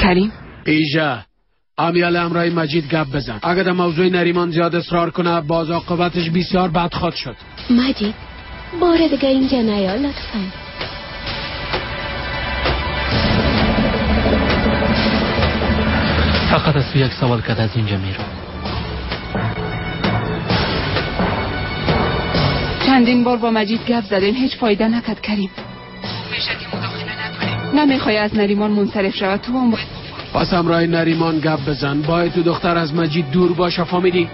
کریم ایجا امیال امرای مجید گپ بزن. اگر در موضوع نریمان زیاد اصرار کنه باز عاقبتش بسیار بد خواهد شد. مجید بار دیگه اینجا نیا لطفا. فقط از تو یک سوال کرد از اینجا میرم. چندین بار با مجید گپ زدیم، هیچ فایده نکرد کریم. میشه که مداخله نکنی. نمیخوای از نریمان منصرف شود، تو هم باید. پس همراه نریمان گپ بزن. باید تو دختر از مجید دور باشه، فهمیدی؟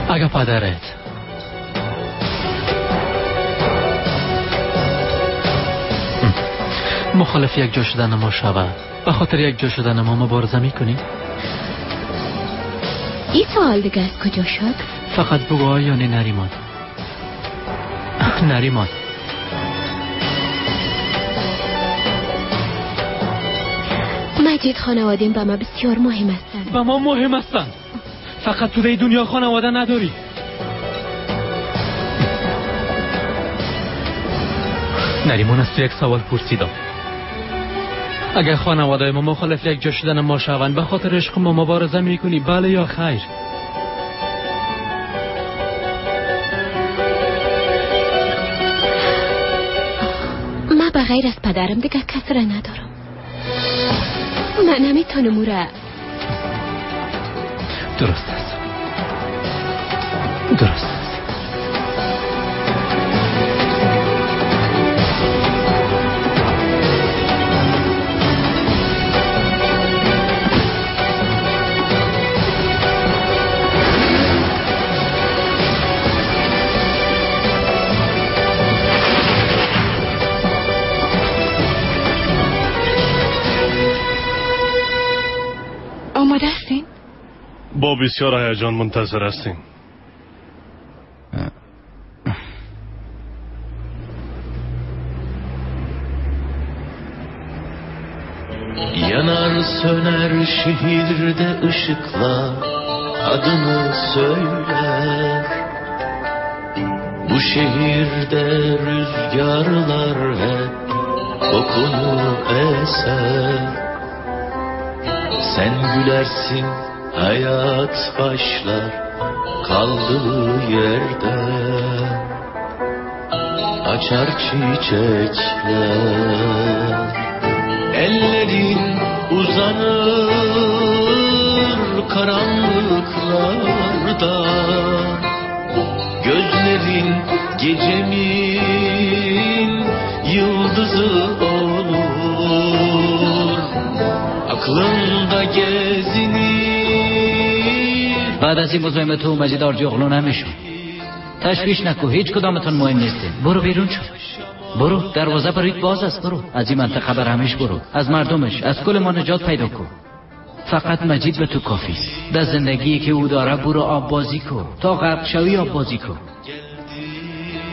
اگه پدرت مخالف یک جا شدن ما شود، به خاطر یک جا شدن ما مبارزه میکنی؟ این سوال دیگه از کجا شد؟ فقط بگو آیا نه نریمان. نریمان مجید، خانوادیم به ما بسیار مهم هستند. به ما مهم هستند. فقط تو در دنیا خانواده نداری. نریمان از تو یک سوال پرسیدم. اگر خانواده ما مخالف یک جا شدن ما شوند، به خاطر عشق ما مبارزه میکنی، بله یا خیر؟ من به غیر از پدرم دیگه کس را ندارم. من نمیتونم او را. درست است. درست است. آماده هستین؟ با بسیار هیجان منتظر هستیم. Yanar söner şehirde ışıklar adını söyler. Bu şehirde rüzgarlar hep kokunu eser. Sen gülersin, hayat başlar kaldığı yerde. Açar çiçekler. Ellerin uzanır karanlıklarda. Gözlerin gecemin yıldızı olur. Aklımda gezinir. بعد از این مزاحم تو مجید آرجی اغلو نمیشم. تشویش نکو، هیچ کدامتون مهم نیستین. برو بیرون شو. برو، دروازه برایت باز است. برو از این منطقه بر همیش برو، از مردمش، از کل ما نجات پیدا کن. فقط مجید به تو کافی است. در زندگی که او داره برو آب بازی کن، تا غرق شوی آب بازی کن.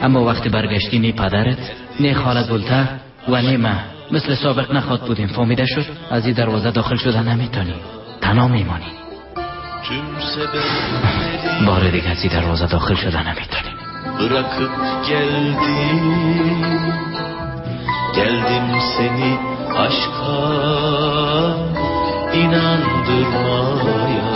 اما وقتی برگشتی نی پدرت، نه خالت بلتر و نه من مثل سابق نخواد بودیم. فهمیده شد؟ از این دروازه داخل شده نمیتونی، تنها میمانی. بار دیگه از این دروازه داخل شده نمیتونی. Bırakıp geldim, geldim seni aşka inandırmaya.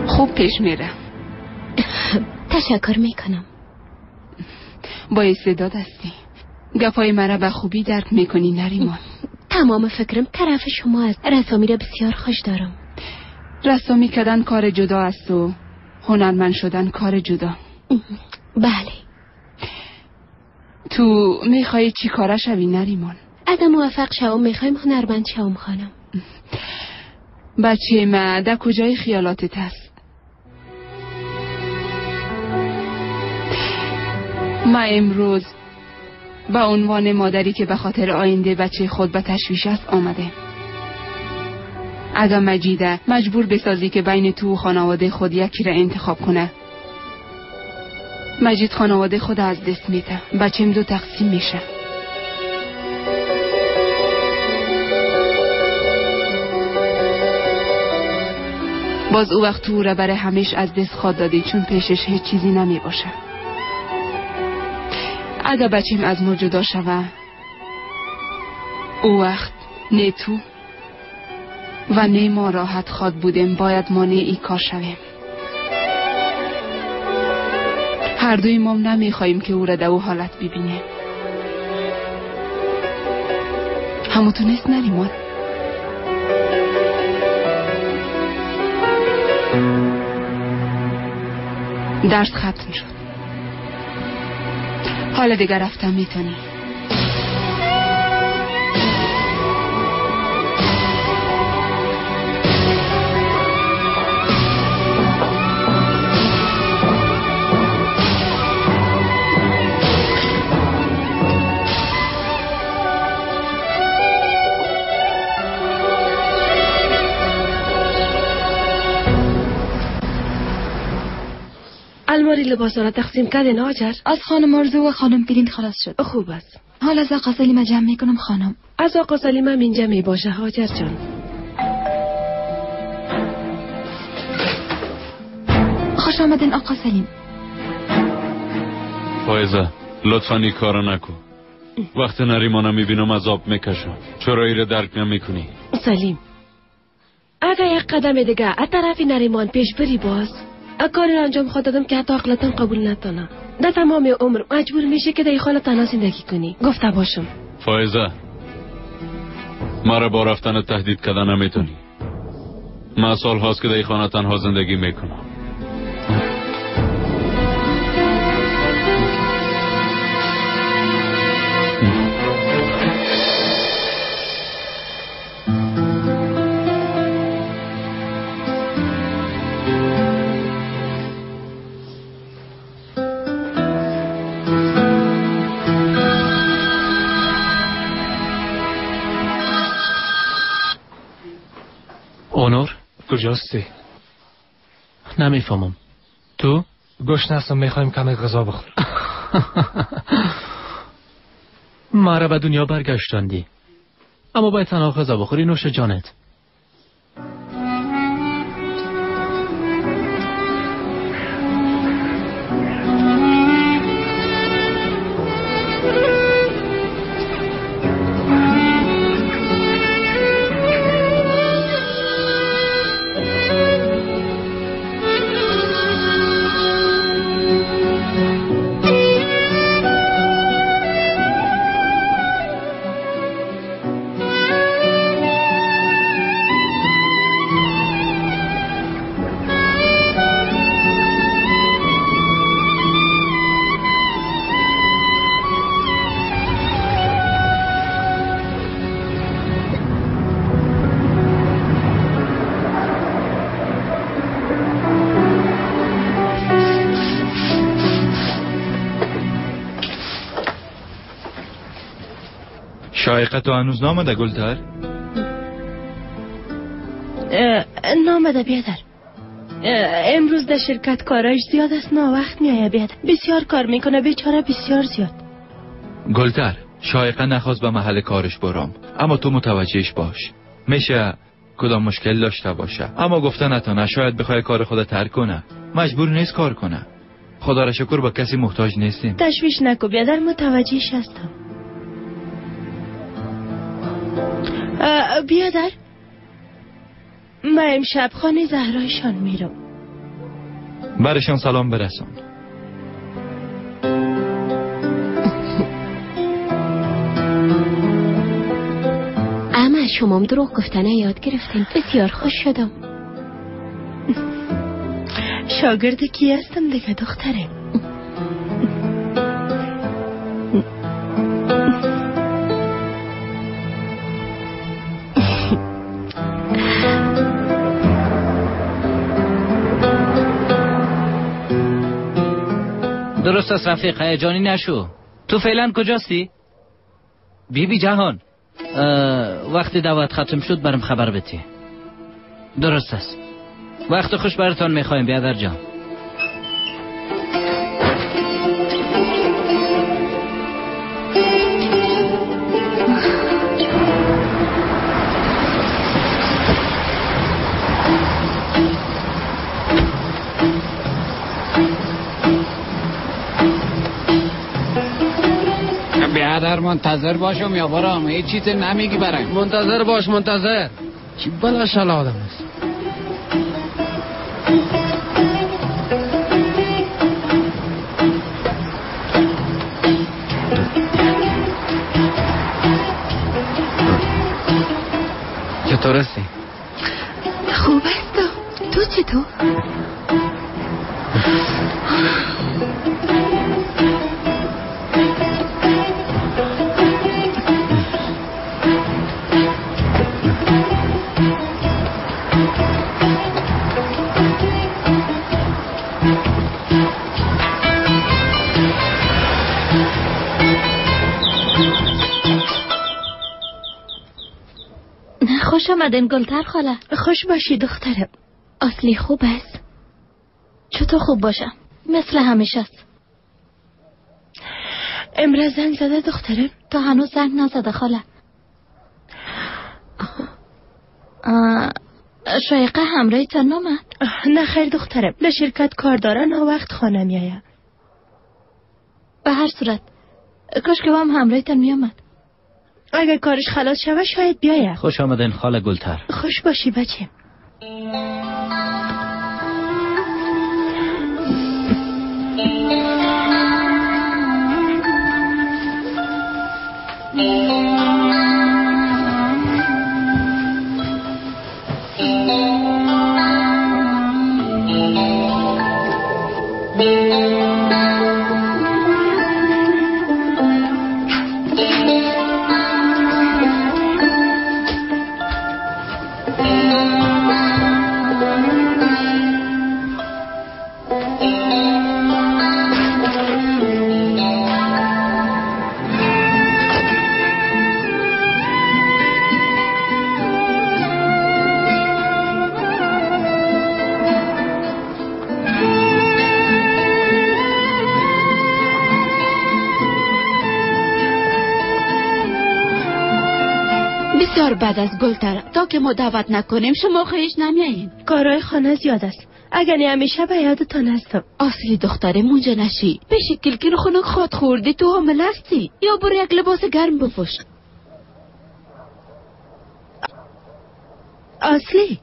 خوب پیش میره. تشکر میکنم. با استعداد هستی. گپای مرا به خوبی درک میکنی نریمان. تمام فکرم طرف شما است. رسامی را بسیار خوش دارم. رسامی کردن کار جدا است و هنرمند شدن کار جدا. بله. تو میخوای چی کاره شوی نریمان؟ اگه موفق شوم میخوایم هنرمند شوم خانم. بچه ما در کجای خیالاتت هست؟ ما امروز با عنوان مادری که به خاطر آینده بچه خود به تشویش است آمده. اگه مجیده مجبور بسازی که بین تو و خانواده خود یکی را انتخاب کنه، مجید خانواده خود از دست میده، بچم دو تقسیم میشه. باز او وقت تو را برای همیش از دست خواد دادی، چون پیشش هیچ چیزی نمی باشه. اگه بچیم از ما جدا شوه، او وقت نه تو و نه ما راحت خواد بودیم. باید مانع ای کار شویم. هر دوی ما نمیخواییم که او را در او حالت ببینیم. همو تو نیست نریمان؟ درس ختم شد. حالا دیگر رفتم میتونی. الماری لباس را تقسیم کردین هاجر؟ از خانم آرزو و خانم پیرین خلاص شد. خوب است. حالا از آقا سلیمه جمع میکنم خانم. از آقا سلیمه هم اینجا میباشه هاجر جان. خوش آمدین آقا سلیم. فایزه لطفا این کارو نکن. وقتی نریمانم میبینم عذاب میکشم. چرا ایره درک نمیکنی؟ سلیم اگه یک قدم دیگه از طرف نریمان پیش بری باز کاری را انجام خواهد دادم که حتی عقلتم قبول نتانم. در تمام عمر مجبور میشه که در این خانه تنها زندگی کنی. گفته باشم. فایزه مرا با رفتن تهدید کردن نمیتونی. من سال هاست که در این خانه تنها زندگی میکنم. اونور کجاستی؟ نمیفهمم. تو؟ گشنه هستم، میخوایم کمی غذا بخورم. مرا به دنیا برگشتاندی، اما باید تنها غذا بخوری. نوش جانت. شایقه تو هنوز نامده گلتر؟ نامده بیادر. امروز در شرکت کارش زیاد است، نه وقت میآید بیادر. بسیار کار میکنه بیچاره، بسیار زیاد. گلتر شایقه نخواست به محل کارش برام، اما تو متوجهش باش. میشه کدام مشکل داشته باشه، اما گفته نتانه. شاید بخوای کار خود ترک کنه، مجبور نیست کار کنه. خدا را شکر با کسی محتاج نیستیم. تشویش نکو بیادر، متوجهش هستم. بیادر من امشب خانه زهرایشان میرم. برشان سلام برسان. اما شما دروغ گفتن یاد گرفتین. بسیار خوش شدم. شاگرد کی هستم دیگه دختره. درست است رفیق، هیجانی نشو. تو فعلا کجاستی؟ بی بی جهان، وقتی دعوت ختم شد برم خبر بدی. درست است. وقت خوش براتان میخوایم بیادر جان. بیادر منتظر باشم یا برام؟ هیچ چیز نمیگی برایم. منتظر باش، منتظر. چی بلا شلا آدم است. چطور هستی؟ خوب هستم. تو چطور؟ خوش آمدین گلتر خاله. خوش باشی دخترم. اصلی خوب است؟ چطور خوب باشم؟ مثل همیشه است. امروز زنگ زده دخترم؟ تا هنوز زنگ نزده خاله. شایقه همراه تا نامد؟ نه خیر دخترم، در شرکت کار داره، نه وقت خانه میآید. به هر صورت کاش که هم همراه تا میآمد. اگر کارش خلاص شوه شاید بیاید. خوش آمدین خاله گلتر. خوش باشی بچه. بعد از گلتر تا که ما دعوت نکنیم شما خواهش نمیایین. کارهای خانه زیاد است، اگر همیشه به یادتان هستم. اصلی دخترم اونجا نشی، پیش کلکین خنک خواد خوردی، تو حامله هستی. یا برو یک لباس گرم بپوش. اصلی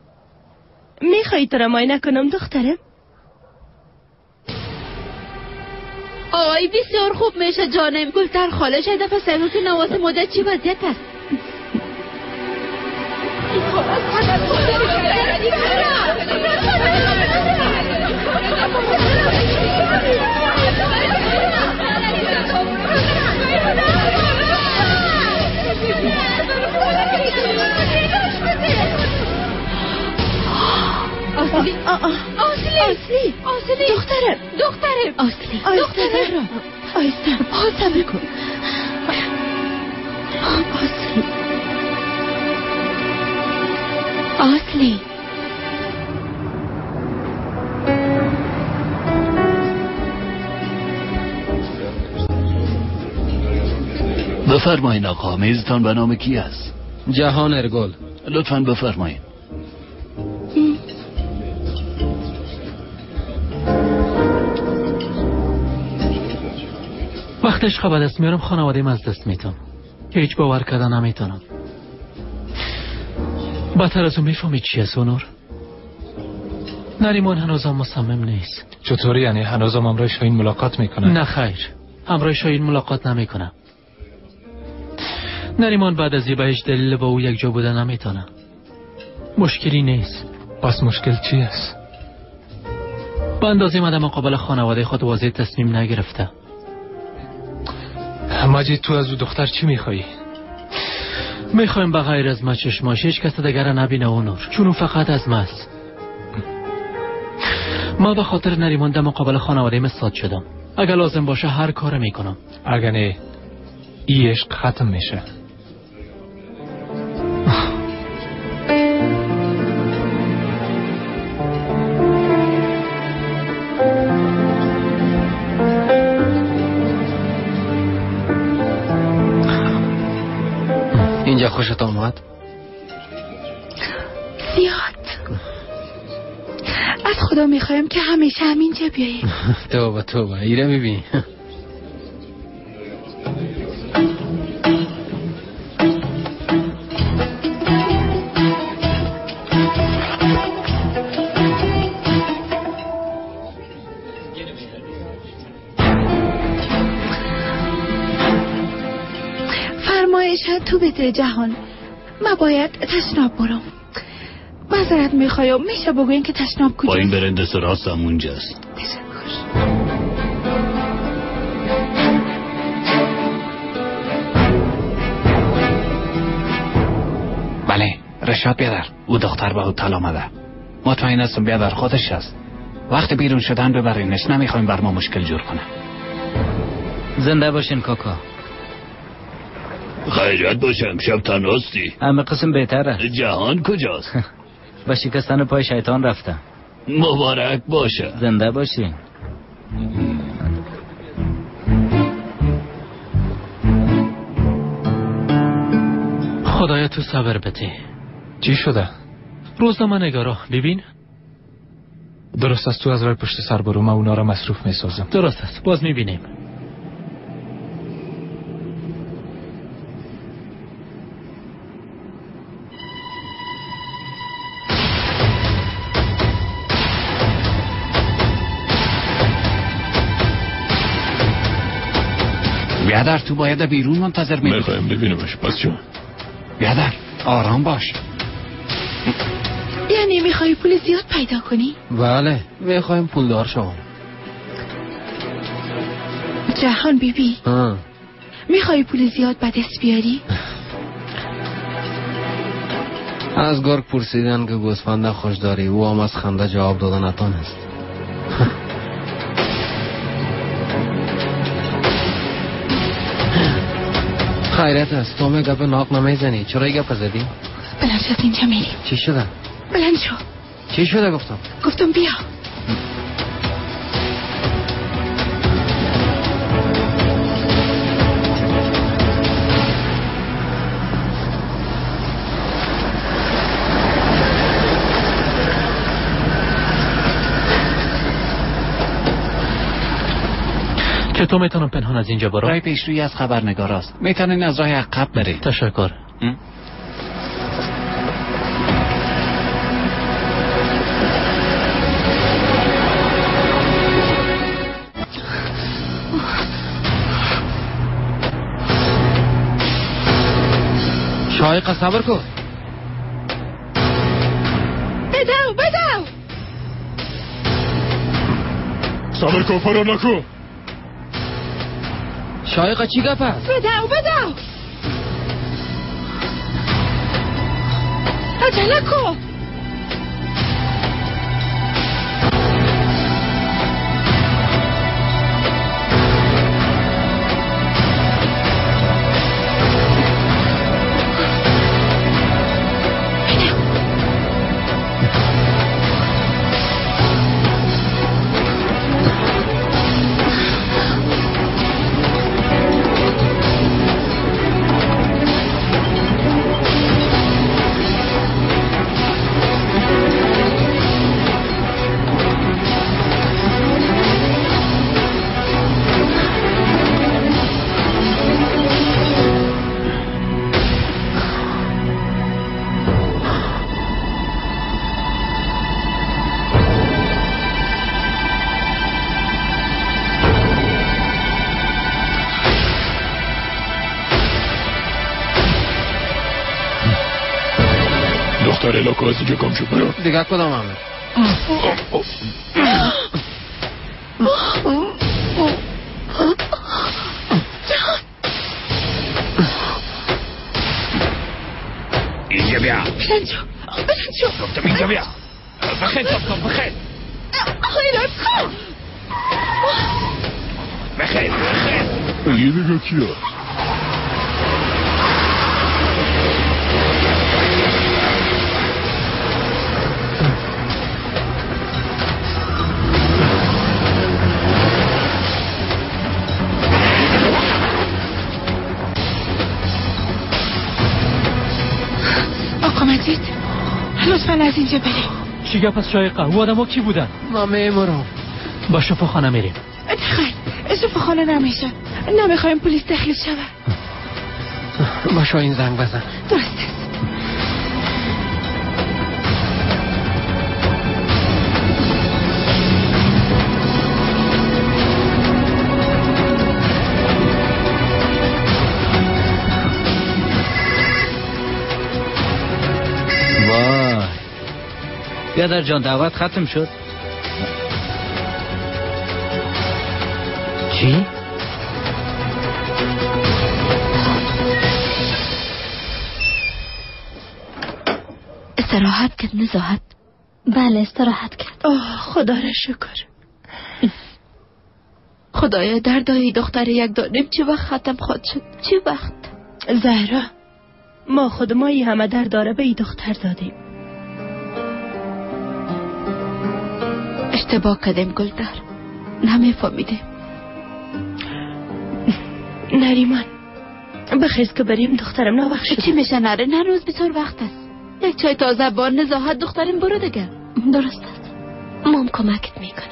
میخوایی تو را معاینه کنم دخترم؟ آی بسیار خوب میشه جانم. گلتر خاله شده دفعه سیرو که نواز مادر چی وضعیت است. اصلی اصلی اصلی دخترم دخترم اصلی دخترم آیسته صبر کن. اصلی اصلی بفرمایین آقا، میزتان به نام کی است؟ جهان ارگل. لطفاً بفرمایین. وقتی عشق به دست میارم خانواده‌ام از دست میتم. هیچ باور کردن نمیتونم. بدتر از اون میفهمی چی است اونور؟ نریمان هنوزم مصمم نیست. چطوری یعنی هنوزم همراه شاهین ملاقات میکنه؟ نه خیر، همراه شاهین ملاقات نمیکنه. نریمان بعد از به هیچ دلیل با او یک جا بودن نمیتونه. مشکلی نیست. پس مشکل چی است؟ به اندازه من در مقابل خانواده خود واضح تصمیم نگرفته. مجید تو از او دختر چی میخوایی؟ میخوایم به غیر از ما چشماش هیچ کس دیگر نبینه اونور، چون او فقط از ماست. ما به خاطر نریمان در مقابل خانواده مساد شدم. اگر لازم باشه هر کار میکنم. اگر نه ای عشق ختم میشه. اینجا خوشت آمد؟ زیاد. از خدا میخوایم که همیشه همینجا بیاییم. توبه توبه، ایره میبینی. تو بده جهان، من باید تشناب برم. معذرت میخوایم، میشه بگوین که تشناب کجاست؟ با این برند راست هم اونجاست. تشکر. بله رشاد بیادر، او دختر به هتل آمده. مطمئن هستم بیادر خودش است. وقت بیرون شدن ببرینش، نمیخوایم بر ما مشکل جور کنه. زنده باشین کاکا. خیریت باشم، شب تنهاستی. همه قسم بهتره. جهان کجاست؟ با شکستن پای شیطان رفته. مبارک باشه. زنده باشی. خدایا تو صبر بده. چی شده؟ روزنامه نگارا ببین. درست است، تو از راه پشت سر برو، من اونا را مصروف میسازم. درست است، باز میبینیم. بیادر تو باید بیرون منتظر می میخوایم ببینیمش. پس چون بیادر آرام باش. یعنی میخوای پول زیاد پیدا کنی؟ بله میخوایم پولدار شوم. جهان بیبی میخوای پول زیاد به دست بیاری؟ از گرگ پرسیدن که گوسفنده خوش داری، او هم از خنده جواب دادن نتانست. خیرت است، تو می گپ ناق نمیزنی، چرا گپ زدی؟ بلند شو از اینجا میریم. چی شده؟ بلند شو. چی شده گفتم؟ گفتم بیا. چطور میتونم پنهان از اینجا برم؟ راه پیشرویی از خبرنگاراست، میتونین از راه عقب برید. تشکر. شایقه صبر کن. بدو بدو. صبر کن، فرار نکن. شایقه چی گپ است؟ بدو بدو. عجله کن. دختر لاکو از اینجا گم شو، برو. دیگه کدام امر؟ جهان اینجا بیا. بلند شو، بلند شو. گفتم اینجا بیا. بخیر چاپ کن، بخیر. آخه کن. بخیر بخیر. این دیگه کیه؟ آقا مجید لطفا از اینجا بریم. چی گپ از شایقه؟ او آدم ها کی بودن؟ ما میمورم. با شفاخانه میریم. خیر شفاخانه نمیشه، نمیخوایم پلیس دخیل شود. با شاهین زنگ بزن. درست است. وای بیادر جان، دعوت ختم شد. چی؟ استراحت کرد نزاهت؟ بله استراحت کرد. آه خدا را شکر. خدایا دردای دختر یک دانم چه وقت ختم خواهد شد؟ چه وقت؟ زهرا ما خود ما ای همه درداره به ای دختر دادیم. اشتباه کردیم گلدر، نمیفهمیدیم. نریمان بخیز که بریم دخترم ناوقت شد. چی میشه نره؟ هنوز بسیار وقت است. یک چای تازه با نزاهت دخترم برو دیگه. درست است، مام کمکت میکنم.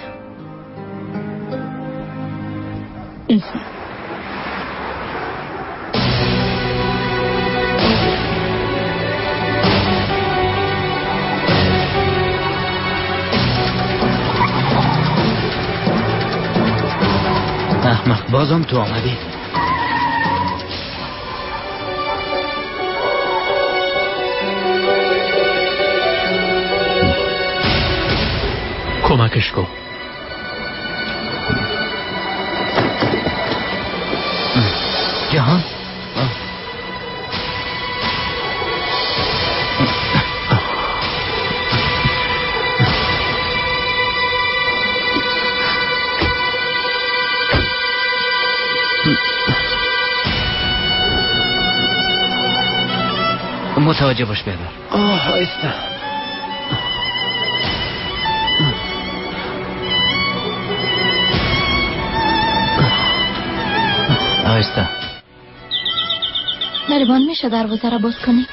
احمق بازم تو آمدی. کمکش کن. جهان متوجه باش بیادر. آه آیسته. آیسته. نریمان میشه دروازه را باز کنی؟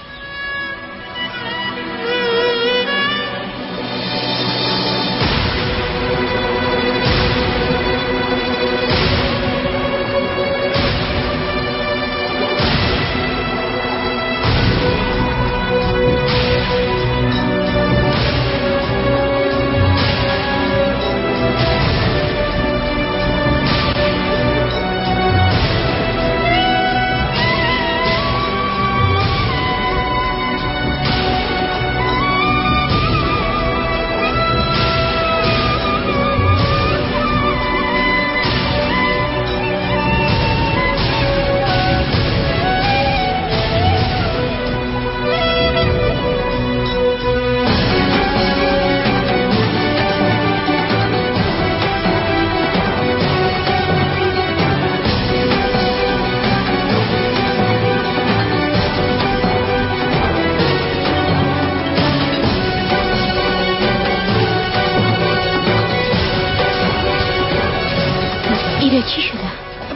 چی شده؟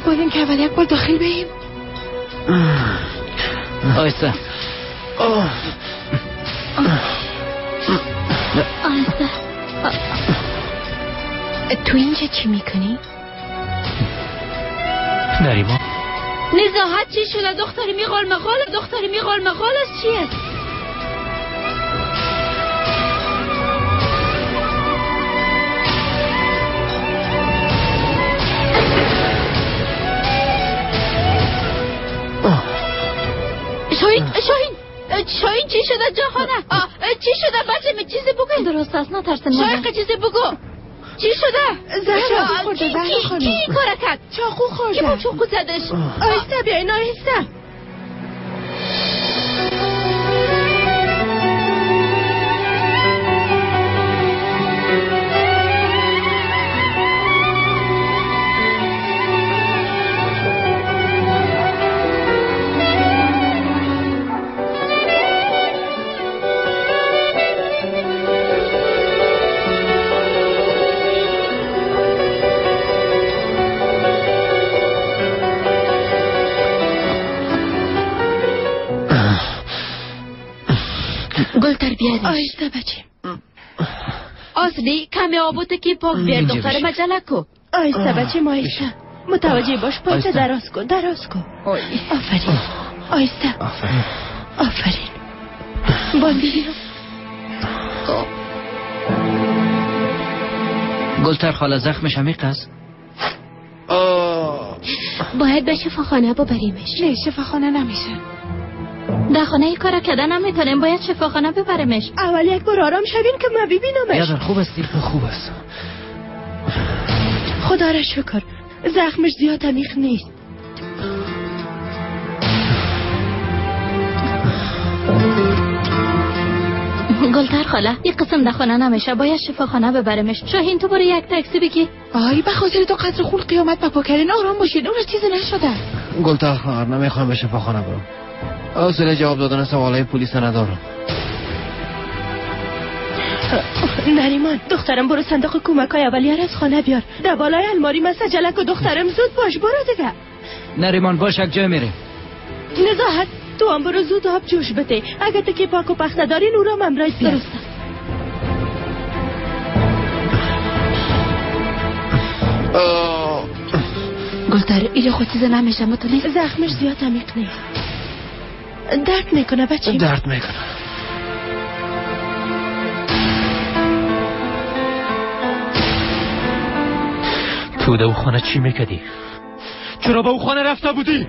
باید که اول یک بار داخل بیم. آیسته آیسته. تو اینجا چی میکنی؟ نریمان نزاهت چی شده؟ دختری میقال مقال، دختری میقال مقال از چیه؟ شاهین شاهین شاهین چی شده جهانه؟ چی شده بچه؟ می چیزی بگو. درست است نترسن. شاهین چیزی بگو. چی شده؟ زهرا خورده. زهرا خانم کی کار کرد؟ چاقو خورده. کی با چاقو زدش؟ آهسته بیاین، آهسته. گلتر بیارش. آهسته بچه. اصلی کمی آبوته که پاک بیار دختر مجله کو. آهسته بچه، آهسته. متوجه باش، پایت دراز کن، دراز کن. آفرین. آهسته. آفرین. باز ببینم. گلتر خاله زخمش عمیق است. باید به شفاخانه ببریمش. نه شفاخانه نمیشه. در خانه این کار کردن نمیتونیم، باید شفاخانه ببرمش. اول یک بار آرام شوین که من ببینمش. یادر خوب هستی؟ خوب است. خدا را شکر زخمش زیاد عمیق نیست. گلتر خاله یک قسم در خانه نمیشه، باید شفاخانه ببرمش. شاهین تو برو یک تاکسی بگی. آی به خاطر تو قدر خون قیامت بپا کردین. آرام باشین، اون چیزی نشده. گلتر خواهر نمیخوام به شفاخانه برم. حوصله جواب دادن سوالای پلیس ندارم. نریمان دخترم برو صندوق کمک های اولیه از خانه بیار. در بالای الماری مسجله که دخترم زود باش، برو دیگه. نریمان باش، یک جای میریم. نزاهت تو هم برو زود آب جوش بده. اگه تکی پاک و پخته داری نورم امرایت بیار. درست. گلتر ایره خود چیز نمیشه، متونی؟ زخمش زیاد عمیق نیست. درد میکنه بچه؟ درد میکنه. تو در خانه چی میکردی؟ چرا به او خانه رفته بودی؟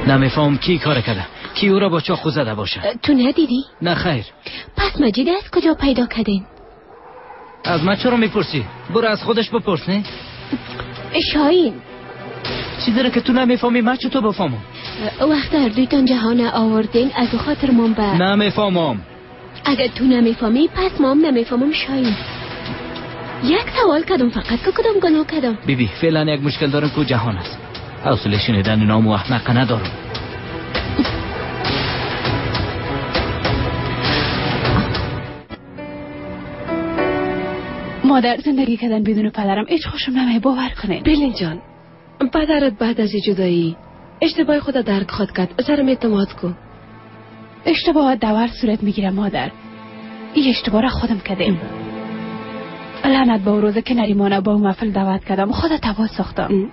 نمیفهم کی کار کرده، کی او را با چاقو زده باشه. تو ندیدی؟ نه خیر. پس مجید از کجا پیدا کردین؟ از من چرا میپرسی؟ برو از خودش بپرس. نه شاهین چیزی را که تو نمیفهمی من چطور بفهمم؟ وقت هر دویتان جهان آوردین از خاطر من به نمیفهمم. اگر تو نمیفهمی پس مام نمیفهمم شاهین. یک سوال کردم فقط که کدام گناه کردم؟ بیبی فعلا یک مشکل دارم که جهان است. حوصله شنیدن نام و احمق ندارم. مادر زندگی کردن بدون پدرم هیچ خوشم نمیاد، باور کنین. بلین جان پدرت بعد از جدایی اشتباه خود درک خواد کرد، سرم اعتماد کن. اشتباهات دوار صورت میگیره مادر. این اشتباه را خودم کردیم. لعنت به اون روزه که نریمانه با اون محفل دعوت کردم، خود تباه ساختم.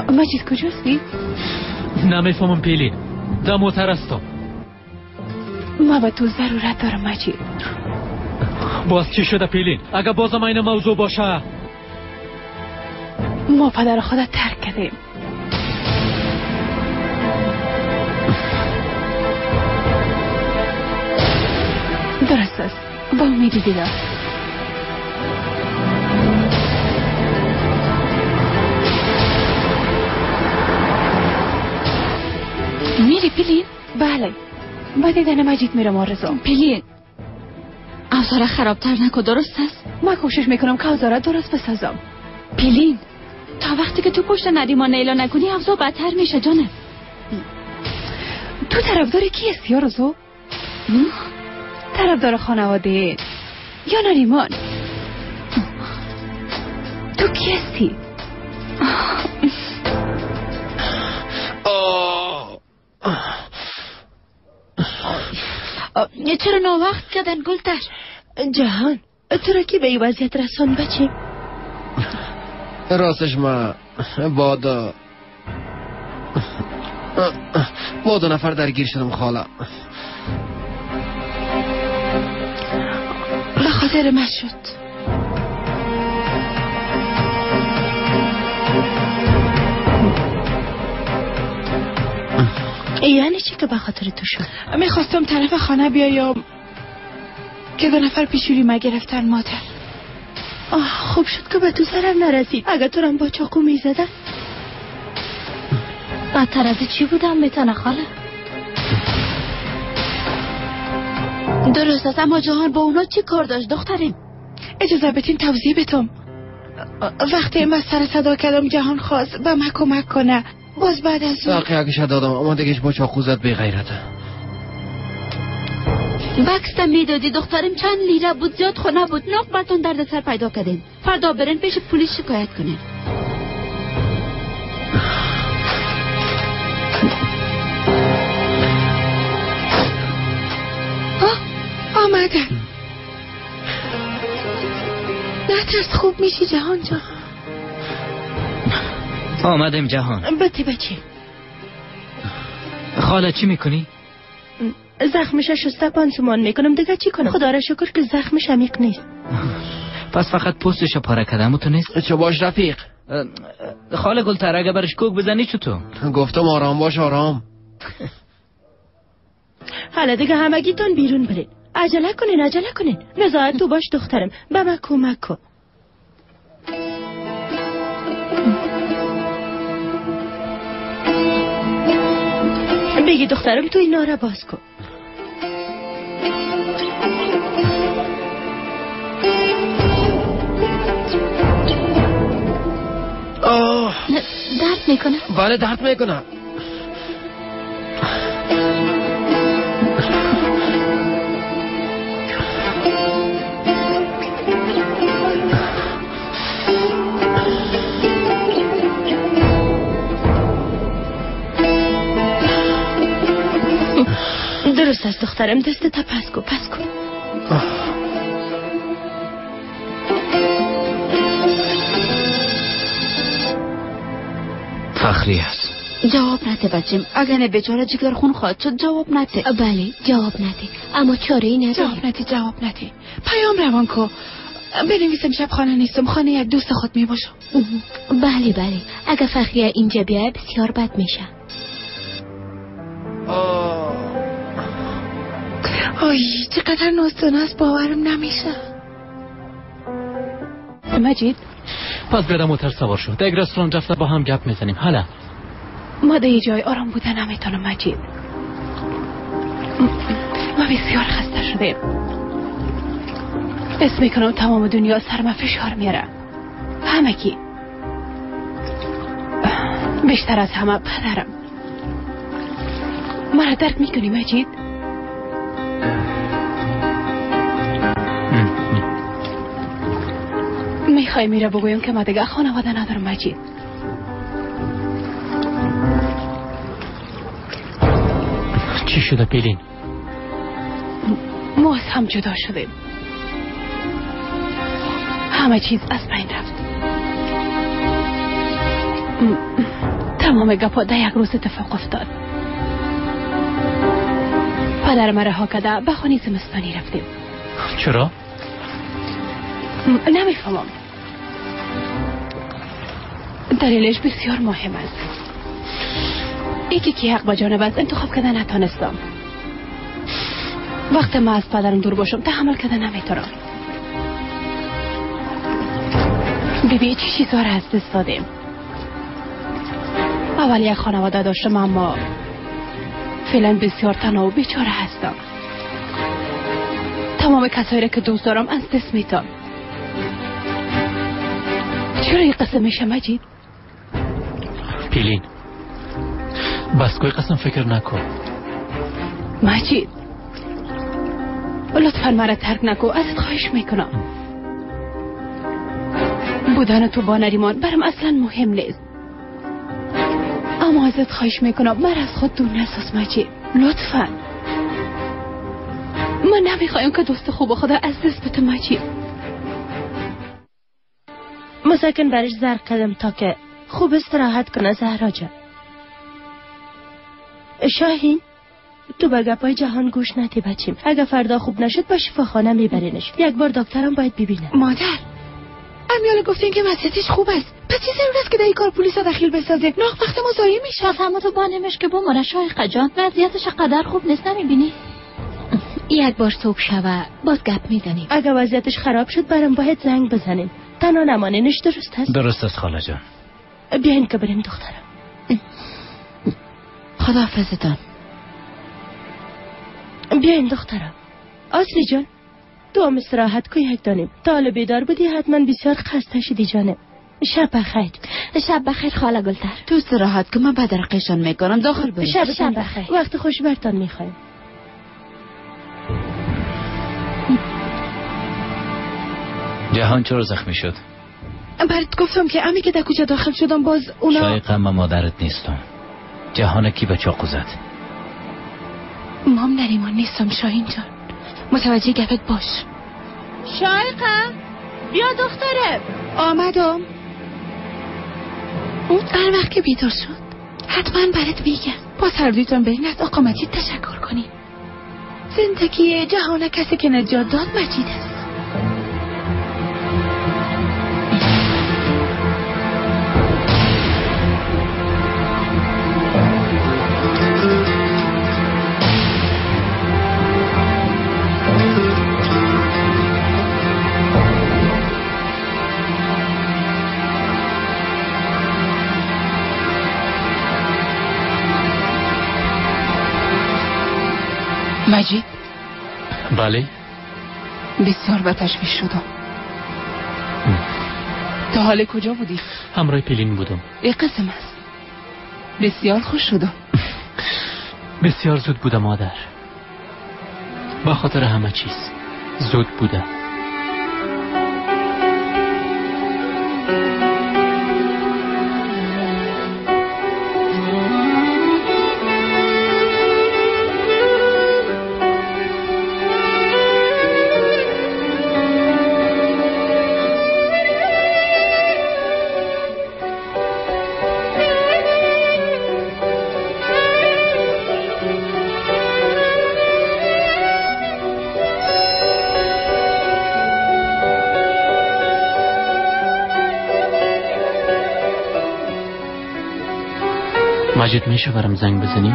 مجید کجاستی؟ نمیفهمم پیلین، در موتر هستم. ما به تو ضرورت دارم مجید. باز چی شده پیلین؟ اگه بازم این موضوع باشه. ما پدر خود ترک کردیم. درست است، با امید دیدار. میری پیلین؟ بله، با دیدن مجید میرم آرزو. پیلین اوضاع خرابتر نکن، درست است؟ من کوشش میکنم که اوضاع را درست بسازم. پیلین تا وقتی که تو پشت نریمان اعلان نکنی اوضاع بدتر میشه جانم. تو طرفدار کی هستی آرزو؟ طرفدار خانواده یا نریمان؟ تو کی هستی؟ چرا ناوقت کردن گلتر؟ جهان تو را کی به این وضعیت رسان بچه؟ راستش ما با دو نفر درگیر شدم خاله. به خاطر خاطر من شد. یعنی چی که به خاطر تو شد؟ میخواستم طرف خانه بیایم که 2 نفر پیشوری ما گرفتن مادر. آه خوب شد که به تو سرم نرسید. اگه تو رم با چاقو میزدن بدتر از چی بودم میتونه خاله؟ درست است، اما جهان با اونا چی کار داشت دختریم؟ اجازه بتین توضیح بتم. وقتی من سر صدا کردم جهان خواست به من کمک کنه، باز بعد از حق یکیش دادم اما دیگهش با چاقو زد بی غیرته. بکس میدادی دخترم چند لیره بود، زیاد خو نبود. ناق براتون درد سر پیدا کردین. فردا برین پیش پلیس شکایت کنین. آمدن. نترس خوب میشی جهان جان. آمدیم جهان. بتی بچه. خاله چی میکنی؟ زخمش شسته پانسمان میکنم دیگه چی کنم؟ خدا را شکر که زخمش عمیق نیست. پس فقط پوستش پاره کردم تو نیست؟ چه باش رفیق. خاله گلتر اگه برش کوک بزنی چطور؟ گفتم آرام باش آرام. حالا دیگه همگیتون بیرون برین. عجله کنین عجله کنین. نزاعت تو باش دخترم، به من کمک کن. بگی دخترم تو اینا را باز کن. آه درد میکنه؟ بله درد میکنه. درست است دخترم، دست تا پس کن پس کن. فخری است. جواب نده بچیم، اگه نه بیچاره جگر خون خواهد شد. جواب نده. بله جواب نده، اما چاره ای نداره. جواب نده جواب نده. پیام روان کو، بنویسم شب خانه نیستم، خانه یک دوست خود می باشم. بله بله، اگه فخریه اینجا بیای بسیار بد میشه. آی چقدر ناستانه است، باورم نمیشه. مجید پس بیادم موتر سوار شد. در یک رستوران رفته با هم گپ میزنیم. حالا ما در جای آرام بوده نمیتونم مجید. ما بسیار خسته شدیم. حس میکنم تمام دنیا سر ما فشار میاره. همگی، بیشتر از همه پدرم. مرا درک میکنی مجید؟ میخوای میره بگویم که ما دیگه خانواده ندارم مجید. چی شده پیلین؟ ما از هم جدا شدیم. همه چیز از بین رفت. تمام گپا در یک روز اتفاق افتاد. پدر مرا رها کرده به خانه زمستانی رفتیم. چرا؟ نمیفهمم. دلیلش بسیار مهم است. یکی که حق به جانب است انتخاب کرده نتانستم. وقتی ما از پدرم دور باشم تحمل کرده نمیتونم. بیبی چه چیزها را از دست دادیم. اول یک خانواده داشتم، اما فعلا بسیار تنها و بیچاره هستم. تمام کسایی را که دوست دارم از دست میتم. چرا این قصه میشه مجید؟ پیلین بس کوی قسم فکر نکن مجید. لطفا مرا ترک نکن، ازت خواهش میکنم. بودن تو با نریمان برام اصلا مهم نیست، اما ازت خواهش میکنم مرا از خود دور نساز مجید. لطفا. من نمیخوایم که دوست خوب خدا از دست بده مجید. مسکن برش زرق کردم تا که خوب استراحت کنه زهرا جان. شاهین تو به گپای جهان گوش ندی بچیم. اگه فردا خوب نشد با شفاخانه میبرینش. یک بار دکترم باید ببینه. مادر امیال گفتین که وضعیتش خوب است. پس چه ضرور است که در این کار پلیس دخیل بسازه؟ ناخ وقت ما ضایع میشه. پس همه تو بانمش که بمونه شایقه جان. وضعیتش قدر خوب نیست، نمیبینی؟ یک بار صبح شوه باز گپ میزنیم. اگه وضعیتش خراب شد برام باید زنگ بزنین. تنها نمانینش. درست است؟ درست است خاله جان. بیاین که بریم دخترم. خداحافظتان. بیاین دخترم. اصلی جان تو هم استراحت کو یک دانیم. تا حالا بیدار بودی حتما بسیار خسته شدی جانم. شب بخیر. شب بخیر خاله گلتر. تو استراحت کن، من بعد رقیشان میکنم. داخل بریم. شب بخیر. وقت خوش برتان میخوایم. جهان چرا زخمی شد؟ برات گفتم که امی که در کوچه داخل شدم باز اونا. شایقه من مادرت نیستم. جهان کی به چاقو زد؟ مام نریمان نیستم شاهین جان. متوجه گپت باش. شایقه بیا دختره. آمدم. اون هر وقت که بیدار شد حتما برات میگم. با سردیتون برین از آقا مجید تشکر کنین. زندگی جهان کسی که نجات داد مجید است. مجید. بله. بسیار به تشویش شدم. تا حال کجا بودی؟ همراه پلین بودم. ای قسم است. بسیار خوش شدم. بسیار زود بودم مادر. با خاطر همه چیز زود بودم. مجید میشه برام زنگ بزنی؟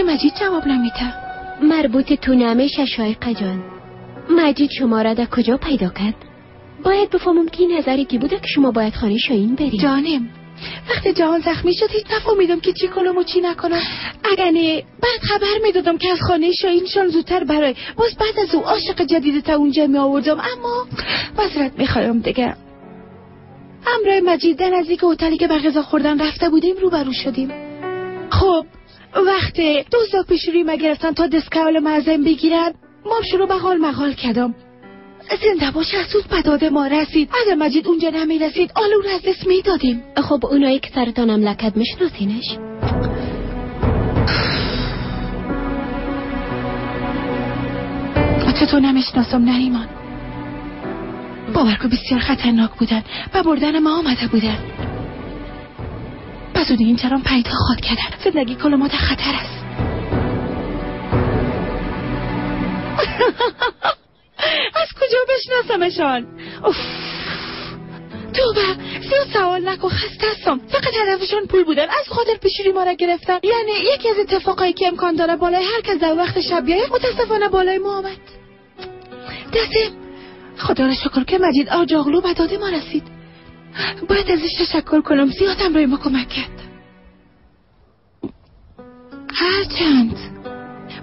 مجید جواب نمیده. مربوط تو نمیشه شایقه جان. مجید شما را در کجا پیدا کرد؟ باید بفهمم که این نظری کی بوده که شما باید خانه شاهین بریم. جانم وقتی جهان زخمی شد هیچ نفهمیدم که چی کنم و چی نکنم. اگر نه بعد خبر میدادم که از خانه شاهینشان زودتر برای باز بعد از او عاشق جدید تا اونجا می آوردم. اما معذرت میخوایم دیگه. همراه مجید در نزدیک هتلی که به غذا خوردن رفته بودیم روبرو شدیم. خب وقتی دوزا پیش روی ما گرفتن تا دسکال معظم بگیرن، ما شروع به غال مغال کردم. زنده باش از به داد ما رسید. اگر مجید اونجا نمیرسید آل اون از دست میدادیم. خب اونایی که سرتانم لکد میشناسینش؟ چطور نمیشناسم نریمان؟ باور کن بسیار خطرناک بودن و بردن ما آمده بودن. پس این چرا پیدا خواد کردن. زندگی کل ما در خطر است. از کجا بشناسمشان؟ اوف توبه زیاد سوال نکن، خسته هستم. فقط هدفشان پول بودن، از خاطر پیشوری ما را گرفتن. یعنی یکی از اتفاقایی که امکان داره بالای هر کس در وقت شب بیاید متاسفانه بالای ما آمد. دستم خدا را شکر که مجید آجاغلو به داد ما رسید. باید ازش تشکر کنم، زیاد هم روی ما کمک کرد. هرچند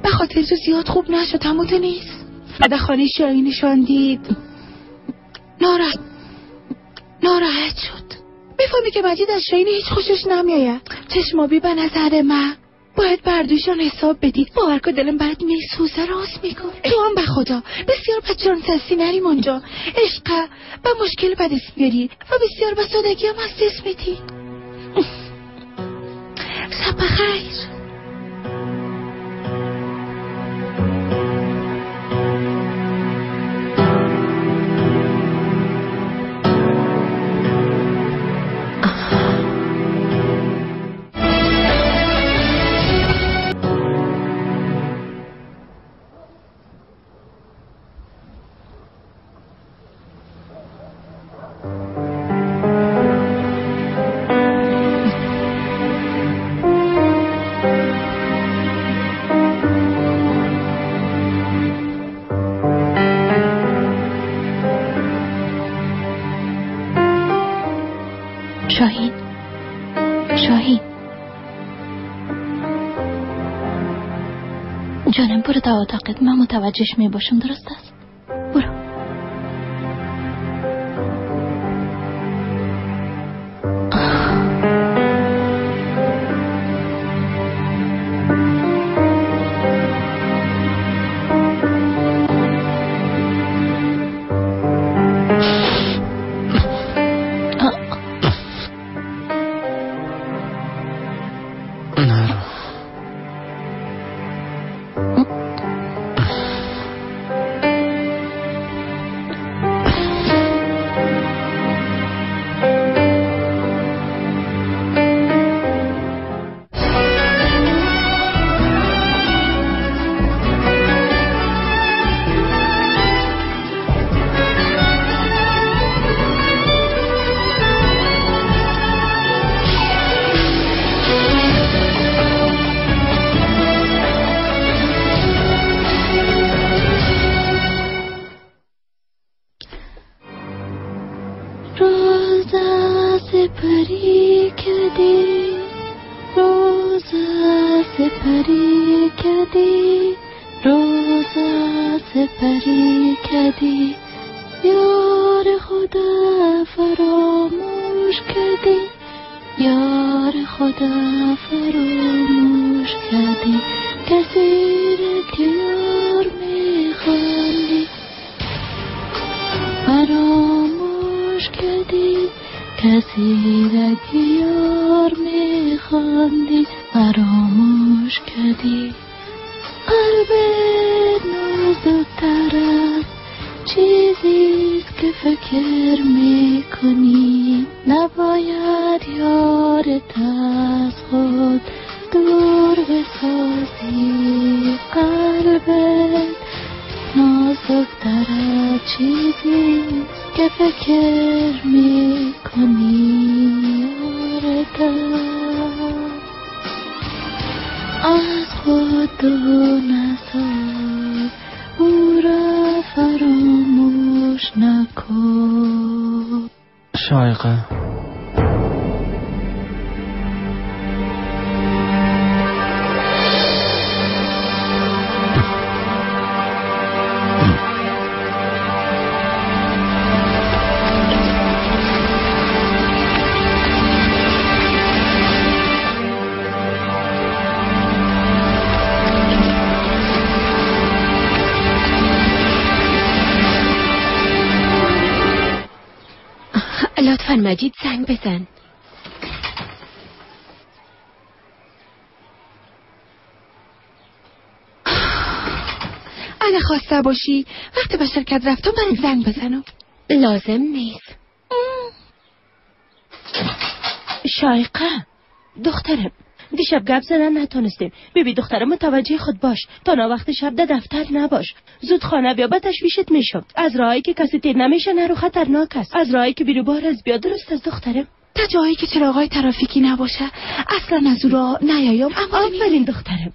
به خاطر تو زیاد خوب نشد، همون نیست. بعد خانه شاهی نشان دید ناراحت. ناراحت شد. میفهمی که مجید از شاهین هیچ خوشش نمیآید. چشمابی به نظر من باید بردوشان حساب بدی. باور کن دلم برات میسوزه. راست میگم. تو هم به خدا بسیار بچانس هستی نریمان جان. عشق به مشکل به دست میاری و بسیار به سادگی هم از دست میدی. شب بخیر. شاهین، شاهین جانم، برو تا اتاقت، من متوجهش می باشم. درست است؟ برو. سپری کردی، روزا سپری کردی، روزا سپری کردی، یار خدا فراموش کردی، یار خدا فراموش کردی، کسی را که یار میخواندی فراموش کردی، کسی را که یار میخواندی فراموش کردی. قلب نازکتر از چیزیست که فکر میکنی، نباید یارت از خود دور بسازی. قلبت نازکتر از چیزیست که فکر میکنی، یارت از خود دور نساز، او را فراموش نکن. شایقه لطفاً مجید زنگ بزن. اگه خواسته باشی وقتی به شرکت رفتم برای زنگ بزنم. لازم نیست. شایقه دخترم، دیشب گپ زدن نتونستیم. ببی دخترم متوجه خود باش، تا نا وقت شب در دفتر نباش، زود خانه بیا، به تشویشت میشم. از راهی که کسی تیر نمیشه نرو، خطرناک است. از راهی که بیروبار از بیا، درست از دخترم. تا جایی که چراغای ترافیکی نباشه اصلا از او راه نیایم. اما آفرین دخترم.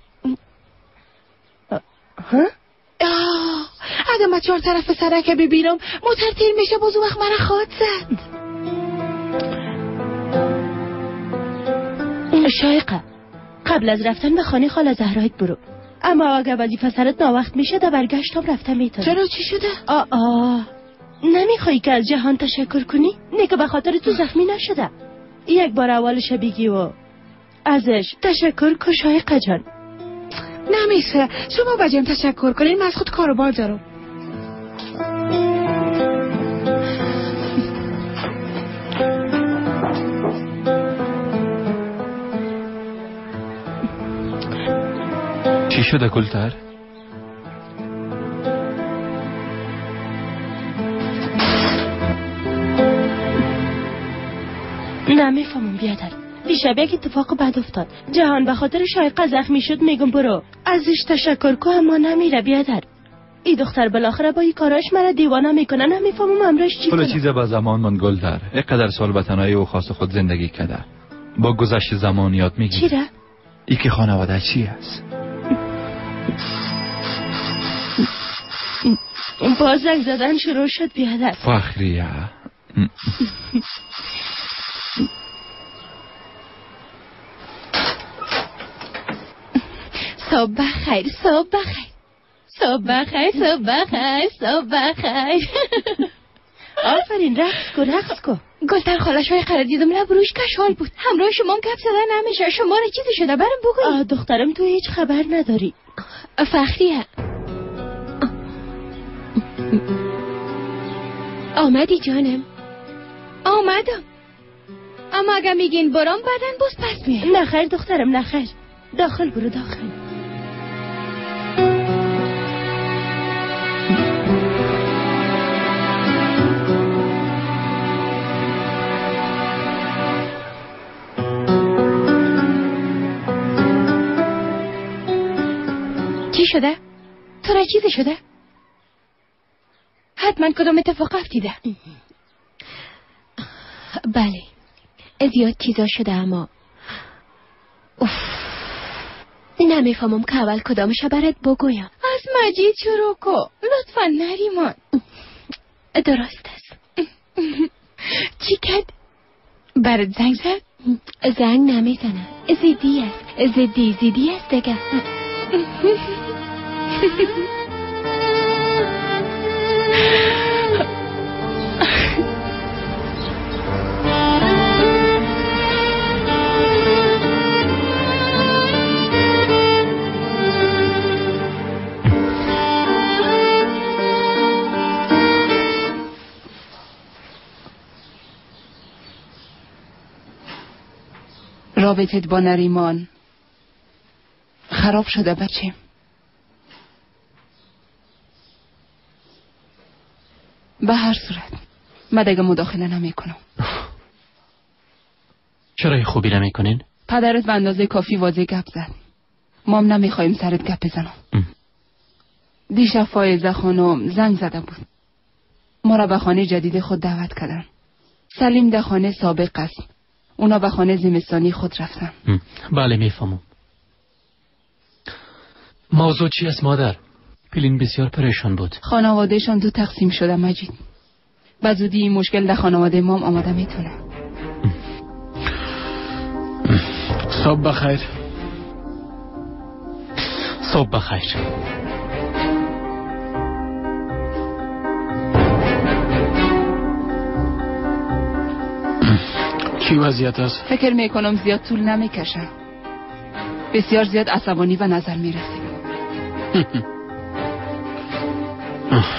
ها؟ اگه من چهار طرف سرک ببینم موتر تیر میشه، باز وقت مرا خواهد زد. شایقه قبل از رفتن به خانه خاله زهرایت برو، اما اگه وظیفه سرت ناوقت میشه در برگشتم رفته میتونم. چرا چی شده؟ آه نمیخوام. نمیخوای که از جهان تشکر کنی؟ نه که به خاطر تو زخمی نشده. یک بار اولش بگی و ازش تشکر کن شایقه جان. نمیشه، شما بجیم تشکر کنین، من از خود کاروبار دارم. چی شده گلتر؟ نمیفهمم بیادر. دیشب یک اتفاق بد افتاد. جهان به خاطر شایقه زخمی شد. میگم برو ازش تشکر کو، اما نمیره بیادر. ای دختر بالاخره با این کاراش مرا دیوانه میکنه. نمیفهمم امرش چی کنه. چیز به زمان من گلتر. اینقدر سال به تنهایی و خاص خود زندگی کرده. با گذشت زمان یاد میگیری. چرا؟ ای که خانواده چی است؟ باز زنگ زدن شروع شد بیادر. فخریه. صبح بخیر، صبح بخیر، صبح بخیر، صبح بخیر، صبح بخیر. آفرین، رقص کو، رقص کو. گلتر خاله شایقه را دیدم، لب روش کشال بود. همراه شما هم گپ زده نمیشه. شما را چیزی شده برم بگویی. دخترم تو هیچ خبر نداری. فخریه آمدی جانم؟ آمدم، اما اگه میگین برام بعدن باز پس میام. نه خیر دخترم، نه خیر. داخل برو، داخل. چی شده؟ تو را چیزی شده؟ حتما کدام اتفاق افتیده. بله زیاد چیزا شده، اما اوف نمیفهمم که اول کدامش برات بگویم. از مجید شروع کو لطفا نریمان. درست است. چی کرد؟ برات زنگ زد؟ زنگ نمیزنه، زیدی است، زیدی زیدی است دیگه. رابطت با نریمان خراب شده بچه. به هر صورت من دیگه مداخله نمی کنم. چرا خوبی نمی کنین؟ پدرت به اندازه کافی واضح گپ زد. مام نمیخوایم سرت گپ بزنم. دیشب فایزه خانم زنگ زده بود. ما را به خانه جدید خود دعوت کردن. سلیم در خانه سابق است. اونا به خانه زمستانی خود رفتن. بله میفهمم. موضوع چی است مادر؟ پلین بسیار پریشان بود. خانوادهشان دو تقسیم شده مجید. به زودی این مشکل در خانواده مام آماده میتونه. صبح بخیر. صبح بخیر. چی وضعیت است؟ فکر میکنم زیاد طول نمیکشه. بسیار زیاد عصبانی به نظر میرسید.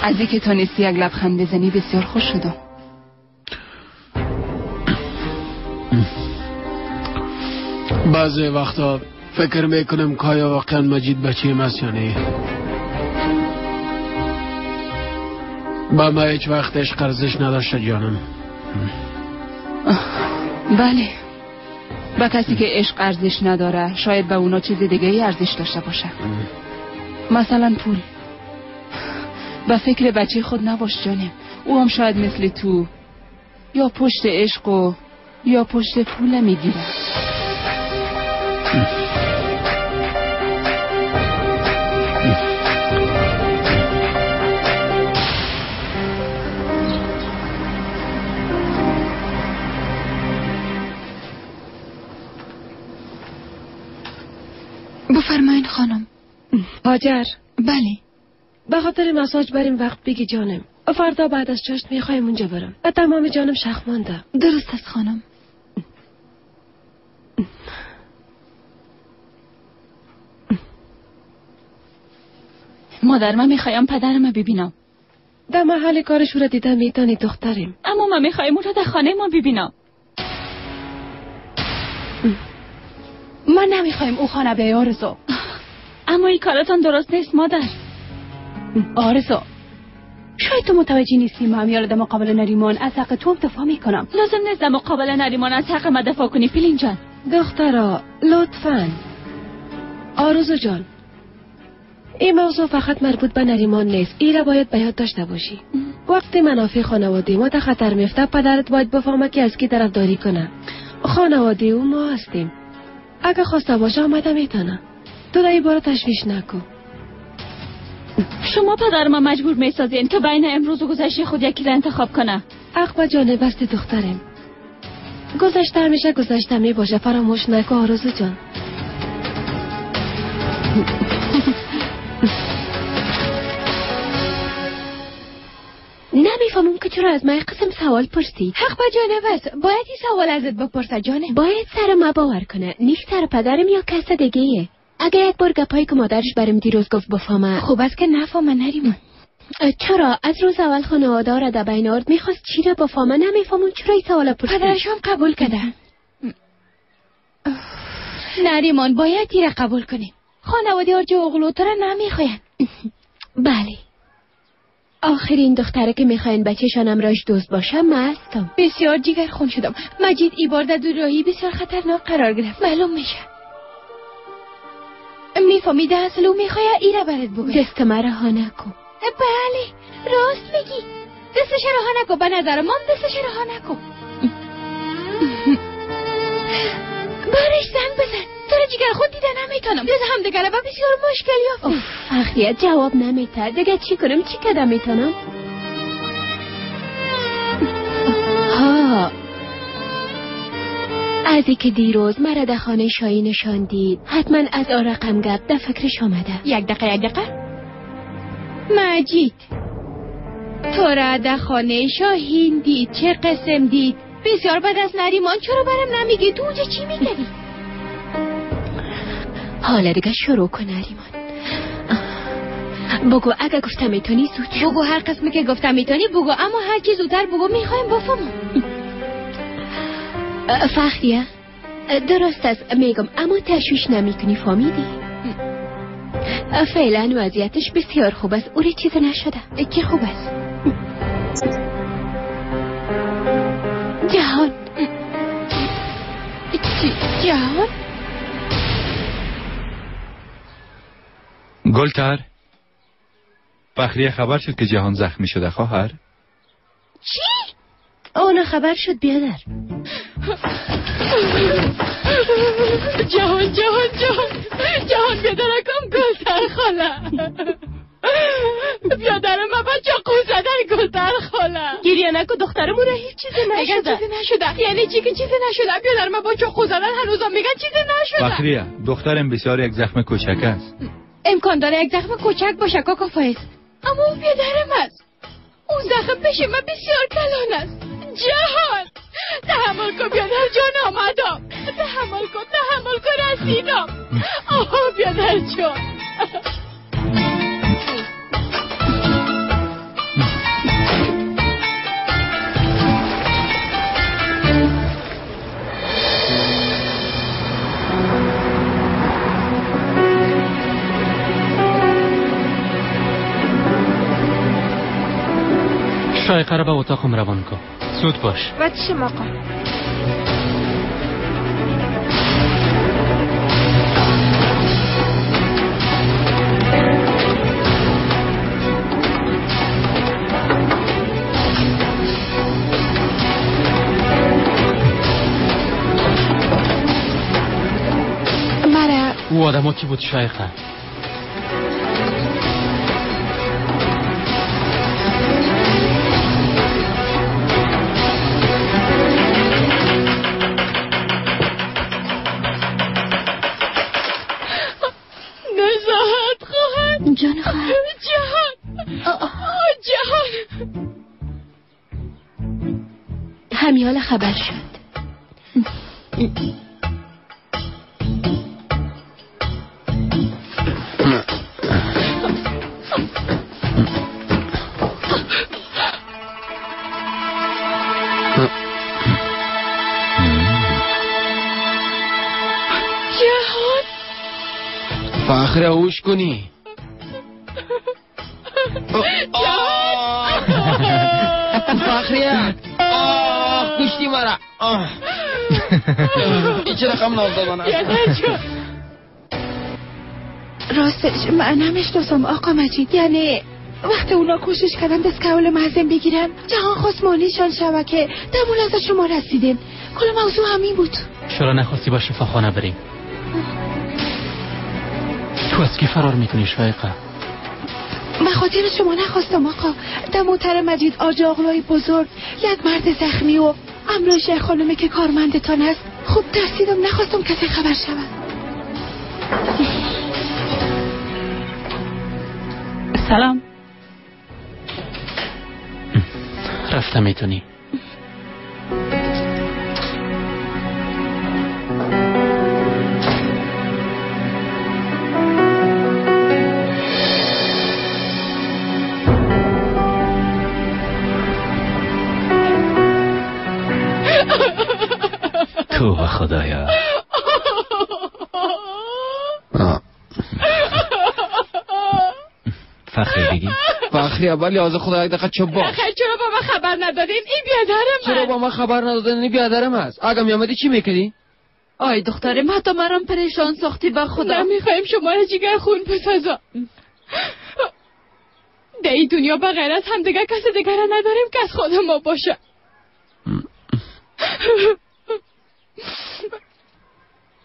از اینکه تونستی یک لبخند بزنی بسیار خوش شدم. بعضی وقتا فکر میکنم که آیا واقعا مجید بچه است یا نه. با ما هیچ وقت عشق ارزش نداشته جانم. بله، با کسی که عشق ارزش نداره شاید به اونا چیز دیگه ای ارزش داشته باشه. مثلا پول. به فکر بچه خود نباش جانم. او هم شاید مثل تو یا پشت عشق و یا پشت پول میگیره. بفرمایین خانم. هاجر. بله. به خاطر مساج بریم وقت بگی جانم. فردا بعد از چاشت میخوایم اونجا برم. تمام جانم شخ مانده. درست است خانم. مادر من میخوایم پدرم ببینم. در محل کارش او را دیده میتونی دختریم. اما من میخوایم او را در خانه ما ببینم. من نمیخوایم او خانه بیای آرزو. اما این کارتان درست نیست مادر. آرزو شاید تو متوجه نیستی، من همیال در مقابل نریمان از حق تو دفاع میکنم. لازم نیست در مقابل نریمان از حق ما دفاع کنی پیلین جان. دخترا لطفاً. آرزو جان این موضوع فقط مربوط به نریمان نیست. این را باید به یاد داشته باشی. وقتی منافع خانواده ما در خطر میفته پدرت باید بفهمه که از کی طرفداری کنه. خانواده او ما هستیم. اگه خواسته باشه آمده میتونه. تو در این باره تشویش نکن. شما پدر ما مجبور میسازین که بین امروز و گذشته خود یکی را انتخاب کنه. حق به جانب است دخترم. گذشته همیشه گذشته میباشه. فراموش نکن آرزو جان. نمیفهمم که چرا از من قسم سوال پرسید. حق به جانب است. باید این سوال ازت بپرسه جانم. باید سر ما باور کنه، نیست سر پدرم یا کس دیگه. اگه یک بار گپایی که مادرش برم دیروز گفت بفهمه. خوب است که نفهمه نریمان. چرا از روز اول خانواده را در بین آورد، میخواست چی را بفهمه؟ نمیفهمم چرا این سوال پرسید. پدرش هم قبول کرده. نریمان باید این را قبول کنیم. خانواده آرجو اغلو تو را نمیخواین. بله آخرین دختره که میخواین بچه‌شان امراش دوست باشه من هستم. بسیار جگر خون شدم مجید. ای بار در دوراهی بسیار خطرناک قرار گرفت. معلوم میشه میفهمیده اصل او میخواه ای را برات بگوید. دست من رها نکن. بله راست میگی. دستش رها نکن. به نظر من دستش رها نکن. برش زنگ بزن. تو رو جگر خود دیده نمیتونم. دست هم دیگه با بسیار مشکل یافتیم. فخریه جواب نمیته. دیگه چی کنم؟ چی کدم میتونم؟ ها از که دیروز مرا در خانه شایی نشاندید حتما از آن رقم گپ در فکرش آمده. یک دقیقه یک دقیقه. مجید تو را در خانه شاهین دید. چه قسم دید؟ بسیار بد از نریمان. چرا برم نمیگی؟ تو اونجا چی میگری؟ حالا دیگه شروع کن نریمان. بگو اگه گفتم میتونی زود شو. بگو هر قسمی که گفتم میتونی بگو، اما هر چی زودتر بگو میخوایم بفهمم. فخریه درست است میگم، اما تشویش نمیکنی فهمیدی؟ فعلا وضعیتش بسیار خوب است. اوری چیز نشده. کی خوب است؟ جهان. جهان؟ گلتر فخریه خبر شد که جهان زخمی شده خواهر. چی؟ اون خبر شد بیادر. جهان جهان جهان جهان بیادرکم گلتر خاله. بیادر من با چاقو زدن گلتر خاله. گریه نکن دخترمون هیچ چیزی نشده. چیزی نشده یعنی چی که چیزی نشده؟ بیادر من با چاقو زدن هنوزم میگن چیزی نشده. فخریه دخترم بسیار یک زخم کوچک است. امکان داره یک زخم کوچک باشه کاکا فایز، اما اون بیادرم است. اون زخم پیش من بسیار کلان است. جهان تحمل کن بیادر جان، آمدم. تحمل کن تحمل کن رسیدم. آه بیادر جان. شایقه را به اتاقم روان کن. زود باش. و چه مقام؟ مرا او آدم ها کی بود شایقه؟ جان خواهر. جهان. جهان. همیال خبر شد. جهان فخر هوش کنی. فخریه آه کشتی مرا. این چه رقم ناز دادن است؟ راستش من نمیشناسم آقا مجید. یعنی وقتی اونا کوشش کردن دست کول معظم بگیرن، جهان خواست مانعشان شوه که دمون از شما رسیدین. کل موضوع همین بود. چرا نخواستی با شفاخانه بریم؟ تو از کی فرار میکنی شایقه؟ من خاطر شما نخواستم آقا. دموتر مجید آجاقلای بزرگ، یک مرد زخمی و امرای شیخ خانمه که کارمندتان است. خوب ترسیدم، نخواستم کسی خبر شود. سلام. رفته میتونی. توبه خدایا. فخری بگی. فخری اول از خدا یک دقیقه چپ باش. چرا با من خبر ندادین؟ این بیادرم است. چرا با من خبر ندادین؟ این بیادرم است. اگه میامدی چی میکردی؟ آی دخترم، حتی مرام پریشان ساختی به خدا. نمیخوایم شما را جگر خون بسازم. در این دنیا به غیر از همدیگه کس دیگر را نداریم که از خود ما باشه.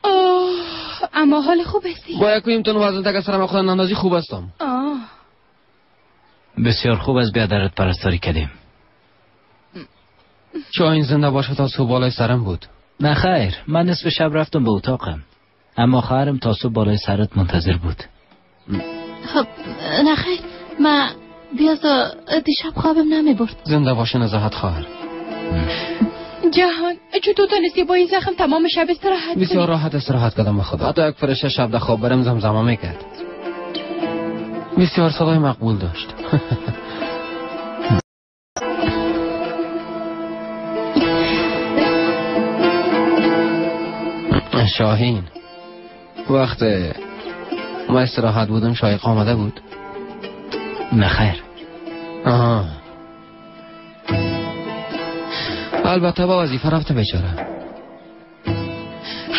آه، اما حال خوب هستی؟ باید کنیم تو وزن تک سرم خودم نندازی. خوب هستم. آه. بسیار خوب از بیادرت پرستاری کردیم. چون زنده باشه تا صبح بالای سرم بود. نه خیر، من نصف شب رفتم به اتاقم، اما خواهرم تا صبح بالای سرت منتظر بود. خب نه خیر، من بیاز دیشب خوابم نمی برد. زنده باشه نزاهت خواهر. جهان چطور تونستی با این زخم تمام شب استراحت کنی؟ بسیار راحت استراحت کردم به خدا. حتی یک فرشته شب در خواب برم زمزمه میکرد. بسیار صدای مقبول داشت. شاهین، وقت ما استراحت بودم شایق آمده بود؟ نه خیر. آها، البته با وظیفه رفته بیچاره.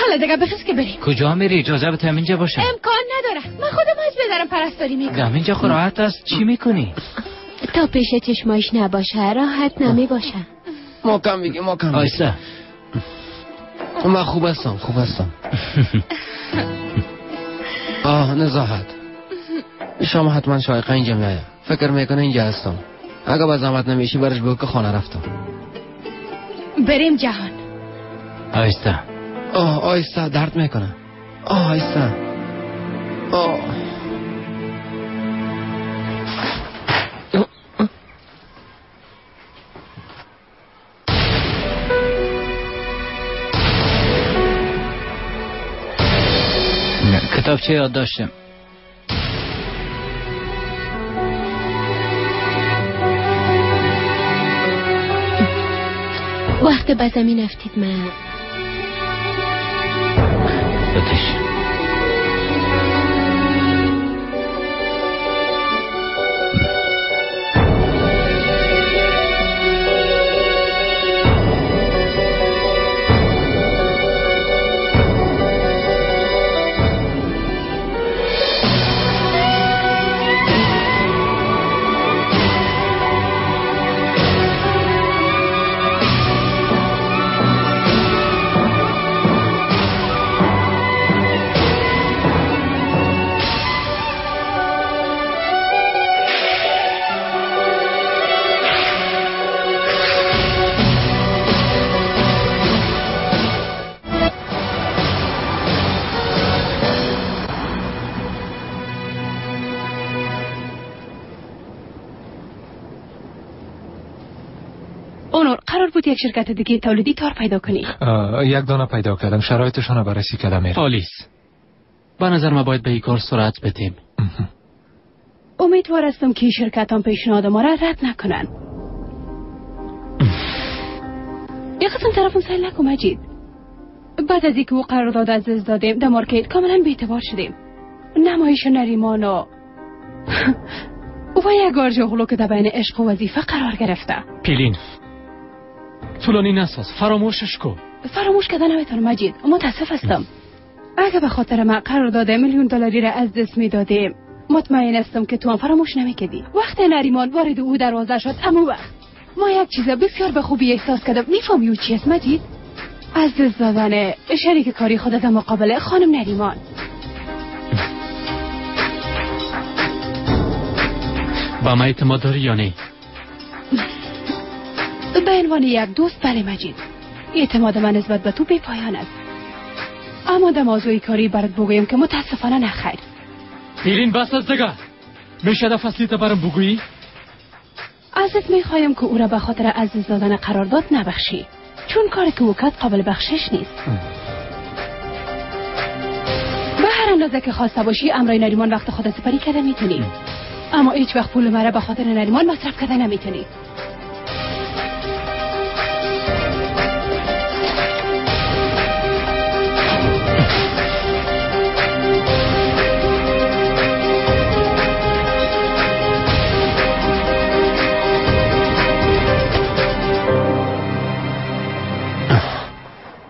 حالا دیگه بخیز که بریم. کجا میری؟ اجازه بده همینجا باشم. امکان نداره، من خودم از بدرم پرستاری میکنم. همینجا خود راحت است. چی میکنی؟ تا پیش چشمایش نباشه راحت نمی باشه. ما کم میگی، ما کم. آیسته. من خوب هستم، خوب هستم. آه نزاهت، شما حتما شایقه اینجا میایه. فکر میکنه اینجا هستم. اگه با زحمت نمیشی برش بگو که خانه رفتم. بریم جهان. آیسته. آه آیسته، درد میکنه. آه آیسته. آه کتابچه یاد داشتم. وقت به زمین افتید من بتش. قرار بود یک شرکت دیگه تولیدی تار پیدا کنی. یک دانه پیدا کردم، شرایطشان رو بررسی کردم. عالیست. به نظر ما باید به این کار سرعت بدیم. امیدوار هستم که شرکت هم پیشنهاد ما را رد نکنن. یک قسم طرفم سیل نکن مجید. بعد از اینکه او قرارداد از دست دادیم در مارکت کاملا بی‌اعتبار شدیم. نمایش نریمان و یک آرژوغلو که در بین عشق و وظیفه قرار گرفته. پیلین طولانی نساز، فراموشش کو. فراموش کردن نمیتونم مجید، متاسف هستم. اگه به خاطر من قرارداد $1,000,000 را از دست میدادیم مطمئن هستم که تو هم فراموش نمیکردی. وقتی نریمان وارد او دروازه شد، اما وقت ما یک چیز بسیار به خوبی احساس کردم. میفهمی او چی است مجید؟ از دست دادن شریک کاری خود در مقابل خانم نریمان. با ما اعتماد داری یا نه؟ به عنوان یک دوست بله مجید، اعتماد من نسبت به تو بی پایان است. اما در موضوع کاری برات بگویم که متاسفانه نه خیر. پیلین بس از دیگه. میشه در فصلی برام بگویی؟ ازت میخوایم که او را به خاطر از دست دادن قرارداد نبخشی، چون کاری که او کرد قابل بخشش نیست. به هر اندازه که خواسته باشی امرای نریمان وقت خود سپری کرده میتونی، اما هیچ وقت پول مرا به خاطر نریمان مصرف کرده نمیتونی.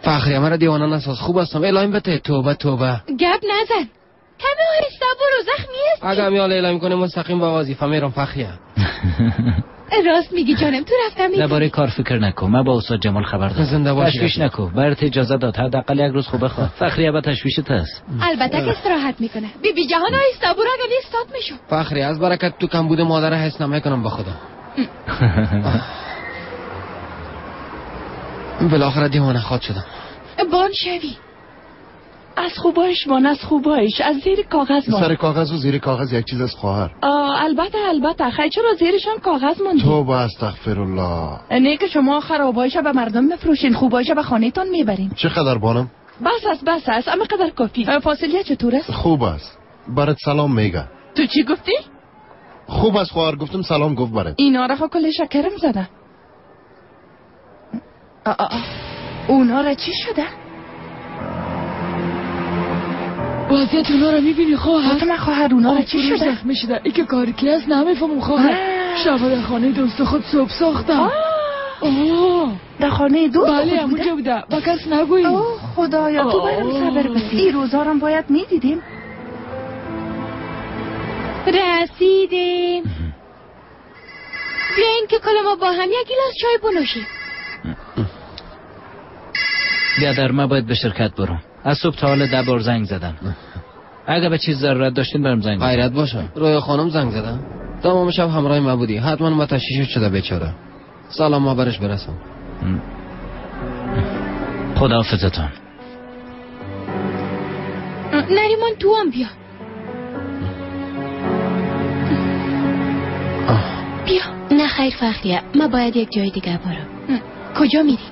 فخری مرا دیوانه نساز، خوب هستم. اعلام بده. توبه توبه. گپ نزن، کمی آهسته برو، زخمی هستی. اگه امیال اعلام کنه مستقیم با وظیفه میرم فخریه. راست میگی جانم، تو رفتم میگی. درباره کار فکر نکن، من با استاد جمال خبر دارم. زنده باشی. تشویش نکن، برات اجازه داد حداقل یک روز خوب بخواب. فخریه با تشویشت هست. البته که استراحت میکنه. بی بی جهان آهسته برو، اگه نیستاد میشم. فخری از برکت تو کم بوده مادر حس نمیکنم به خدا. بالاخره دیوانه خواد شدم. بان شوی. از خوبایش بان، از خوبایش، از زیر کاغذ بان. سر کاغذ و زیر کاغذ یک چیز از خواهر. البته البته. خیلی چرا زیرشان کاغذ ماندی؟ توبه استغفرالله. نه که شما خرابایش به مردم مفروشین، خوبایش به خانهتان میبرین. چقدر بانم؟ بس است بس است، اما قدر کافی. فاصله چطور است؟ خوب است. برات سلام میگه. تو چی گفتی؟ خوب است خواهر، گفتم سلام گفت برات. اینا را کل شکرم زده. اونا را چی شده؟ وضعیت اونا را میبینی خواهر؟ فاطمه خواهر اونا را چی شده؟ زخمی شده. ای که کاری که هست نمیفهمم خواهر. شب در خانه دوست خود صبح ساختم. در خانه دوست بله همونجا بوده. با کس نگویی. اوه خدایا تو برم صبر بدی. این روزا را باید میدیدیم. رسیدیم. بیاین که کل ما با هم یک گیلاس چای بنوشیم. بیادر من باید به شرکت برم. از صبح تا حال 10 بار زنگ زدم. اگه به چیز ضرورت داشتین برام زنگ بزن. غیرت باشه. رویا خانم زنگ زدم. تمام شب همراه ما بودی. حتما ما تشویش شده بیچاره. سلام ما برش برسم. خداحافظتان. نریمان تو هم بیا. بیا. نه خیر فخریه، ما باید یک جای دیگه برم. کجا میری؟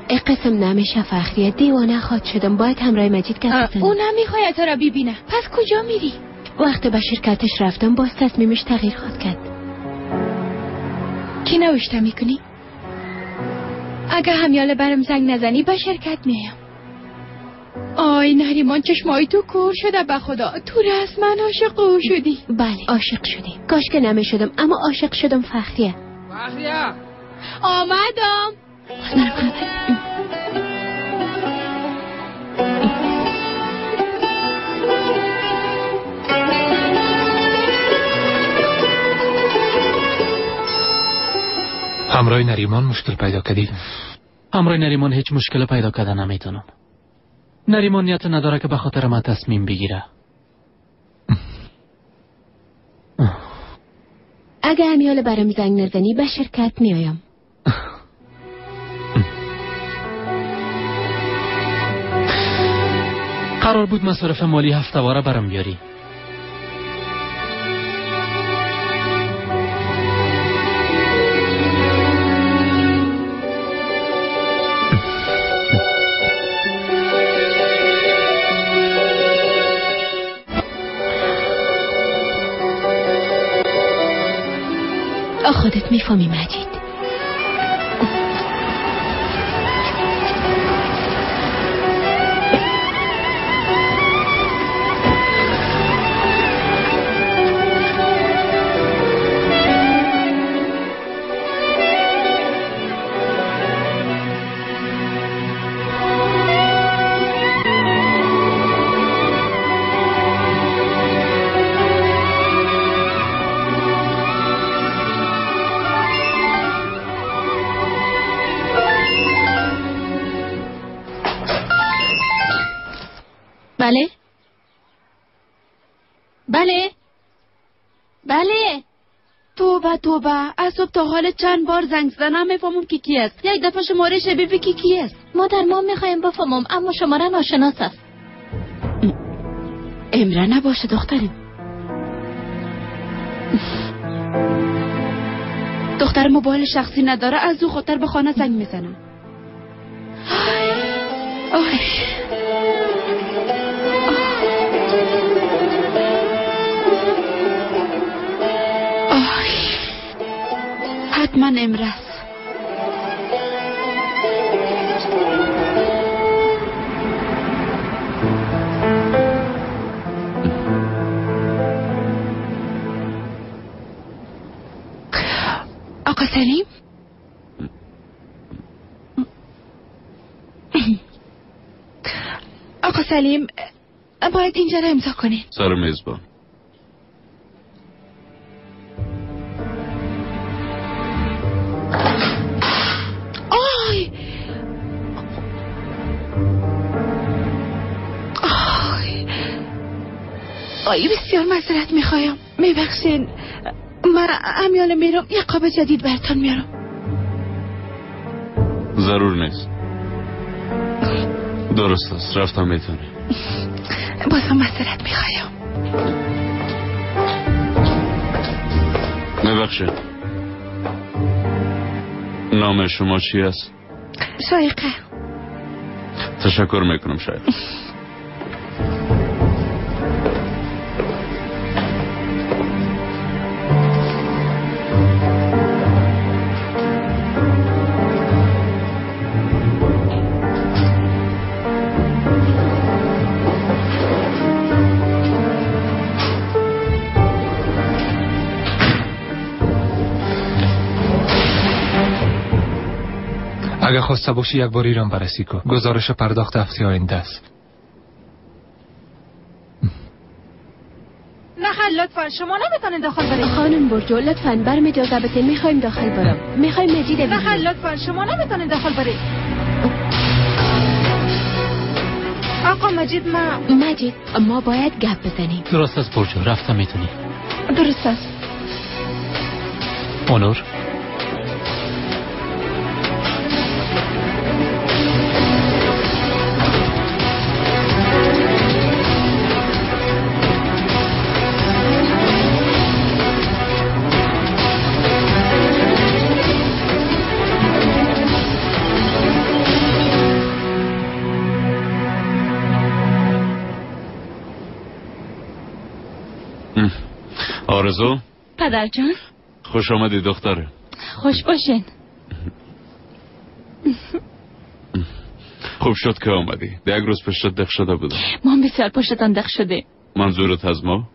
ای قسم نمیشه فخریه، دیوانه خواد شدم. باید همراه مجید گپ بزنم. او نمیخواد تو را ببینه. پس کجا میری؟ وقتی به شرکتش رفتم باز تصمیمش تغییر خواد کرد. کی نوشته میکنی؟ اگه همیاله برم زنگ نزنی به شرکت میام. آی نریمان چشمای تو کور شده به خدا. تو رسما عاشق او شدی. بله عاشق شدی. کاش که نمیشدم اما عاشق شدم فخریه. فخریه آمدم. باز برم خبر. همراه نریمان مشکل پیدا کردی؟ همراه نریمان هیچ مشکل پیدا کرده نمیتونم. نریمان نیت نداره که به خاطر من تصمیم بگیره. اگه امیال برام زنگ نزنی به شرکت میایم. قرار بود مصارف مالی هفته‌واره برام بیاری. خودت میفهمی مجید. بله بله بله. توبه توبه، از صبح تا حال چند بار زنگ زدن نمیفهمم که کی است. یک دفعه شماره شبیه کی کی است. مادر ما میخوایم بفهمم، اما شماره ناشناس است. امره نباشه دخترم. دختر موبایل شخصی نداره، از او خاطر به خانه زنگ میزنم. آی حتما امره است. آقا سلیم، آقا سلیم، باید اینجا را امضا کنین. سر میزبان. آی آی آی، بسیار معذرت میخوایم، میبخشین. من امیال میرم یک قاب جدید براتون میارم. ضرور نیست. درست است، رفتم میتونی. بازم معذرت میخوایم. میبخشین، نام شما چی است؟ شایقه. تشکر میکنم شایقه. اگه خواسته باشی یک بار ایران بررسی کن. گزارش پرداخت هفته آینده است. نه لطفا شما نمیتونید داخل برید. خانم برجو لطفا برم اجازه بده، میخوایم داخل برم. میخوایم مجید ببینیم. نه لطفا شما نمیتونید داخل برید. آقا مجید مجید ما باید گپ بزنیم. درست است برجو، رفتم میتونی. درست است. اونور آرزو. پدر جان خوش آمدی دختره. خوش باشین. خوب شد که آمدی. یک روز پشتت دق شده بودم. ما هم بسیار پشتتان دق شده. منظورت از ما؟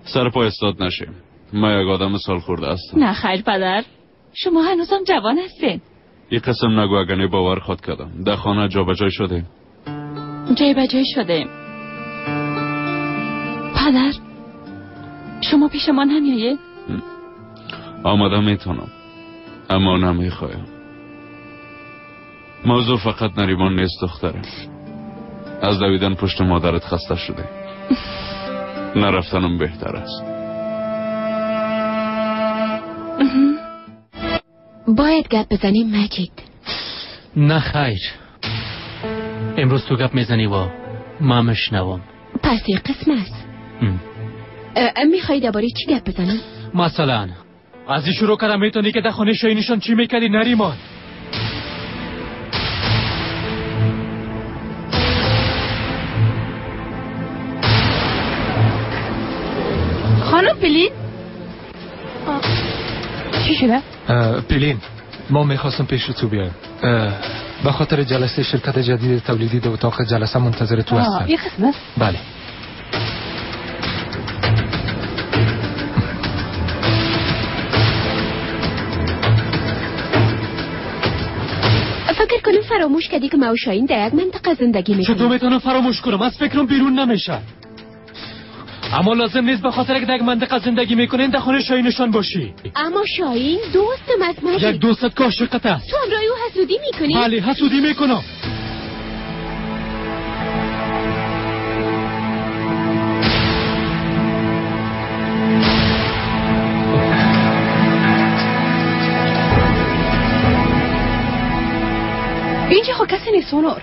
سر پای استاد نشیم. ما یک آدم سال خورده هستم. نه خیر پدر، شما هنوزم جوان هستین. یه قسم نگو اگه باور خود کردم. در خانه جابجای شده. جابجای شده. پدر شما پیش من نمیایید؟ آماده میتونم اما نمیخوایم. موضوع فقط نریمان نیست دختره. از دویدن پشت مادرت خسته شده. نرفتنم بهتر است. باید گپ بزنیم مجید. نه خیر، امروز تو گپ میزنی و ما میشنوم. پس یه قسم است. میخوای درباره چی گپ بزنم؟ مثلا از این شروع کردم میتونی که در خانه شاهینشان چی میکردی نریمان؟ خانم پلین؟ شده؟ پیلین، ما میخواستم پیش تو بیایم. به خاطر جلسه شرکت جدید تولیدی در اتاق جلسه منتظر تو هستم. یه قسم است؟ بله. فکر کنم فراموش کردی که ما و شاهین در یک منطقه زندگی میکنیم. چطور میتونم فراموش کنم؟ از فکرم بیرون نمیشه. اما لازم نیست به خاطر که در یک منطقه زندگی میکنین در خانه شاهینشان باشی. اما شاهین دوستم است مجید. یک دوستت که عاشقت است. تو همراه او حسودی میکنی؟ بله حسودی میکنم. اینجا خو کسی نیست اونور.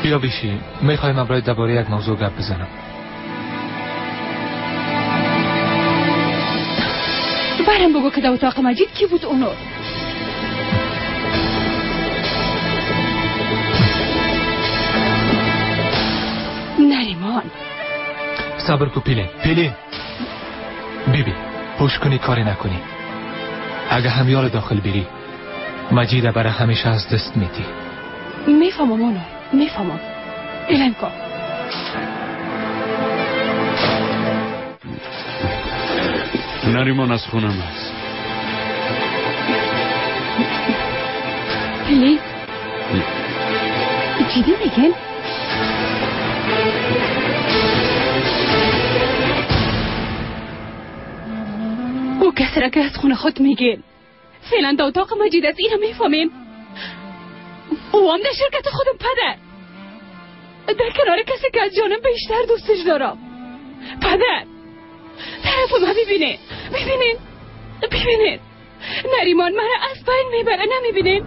بیا بیشی، میخوایم برای درباره یک موضوع گپ بزنم. برم بگو که در اتاق مجید کی بود اونور. نریمان صبر کو پیلین. پیلین بیبی پوش کنی کاری نکنی. اگه همیار داخل بری مجید برای همیشه از دست میدی. میفهمم اونو، میفهمم. ایلم کن. نریمان از خونم است. پلیز جدی میگن؟ او کسی را که از خونه خود میگن فعلا در اتاق مجید است، اینو میفهمین. او هم در شرکت خودم پدر، در کنار کسی که از جانم بیشتر دوستش دارم. پدر طرف ما ببینه، ببینین، ببینین نریمان مرا از بین میبره، نمیبینین؟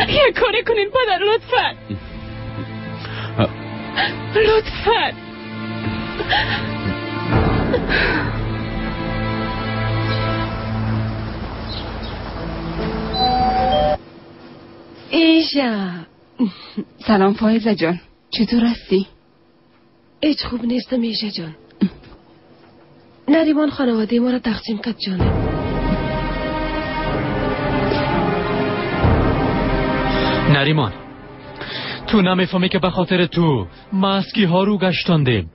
یک کاری کنین پدر، لطفا لطفا. ایشا سلام فایزه جان، چطور هستی؟ هیچ خوب نیستم ایشا جان. نریمان خانواده ما را تقسیم کرد جانم. نریمان تو نمیفهمی که به خاطر تو مسکی ها رو گشتاندیم.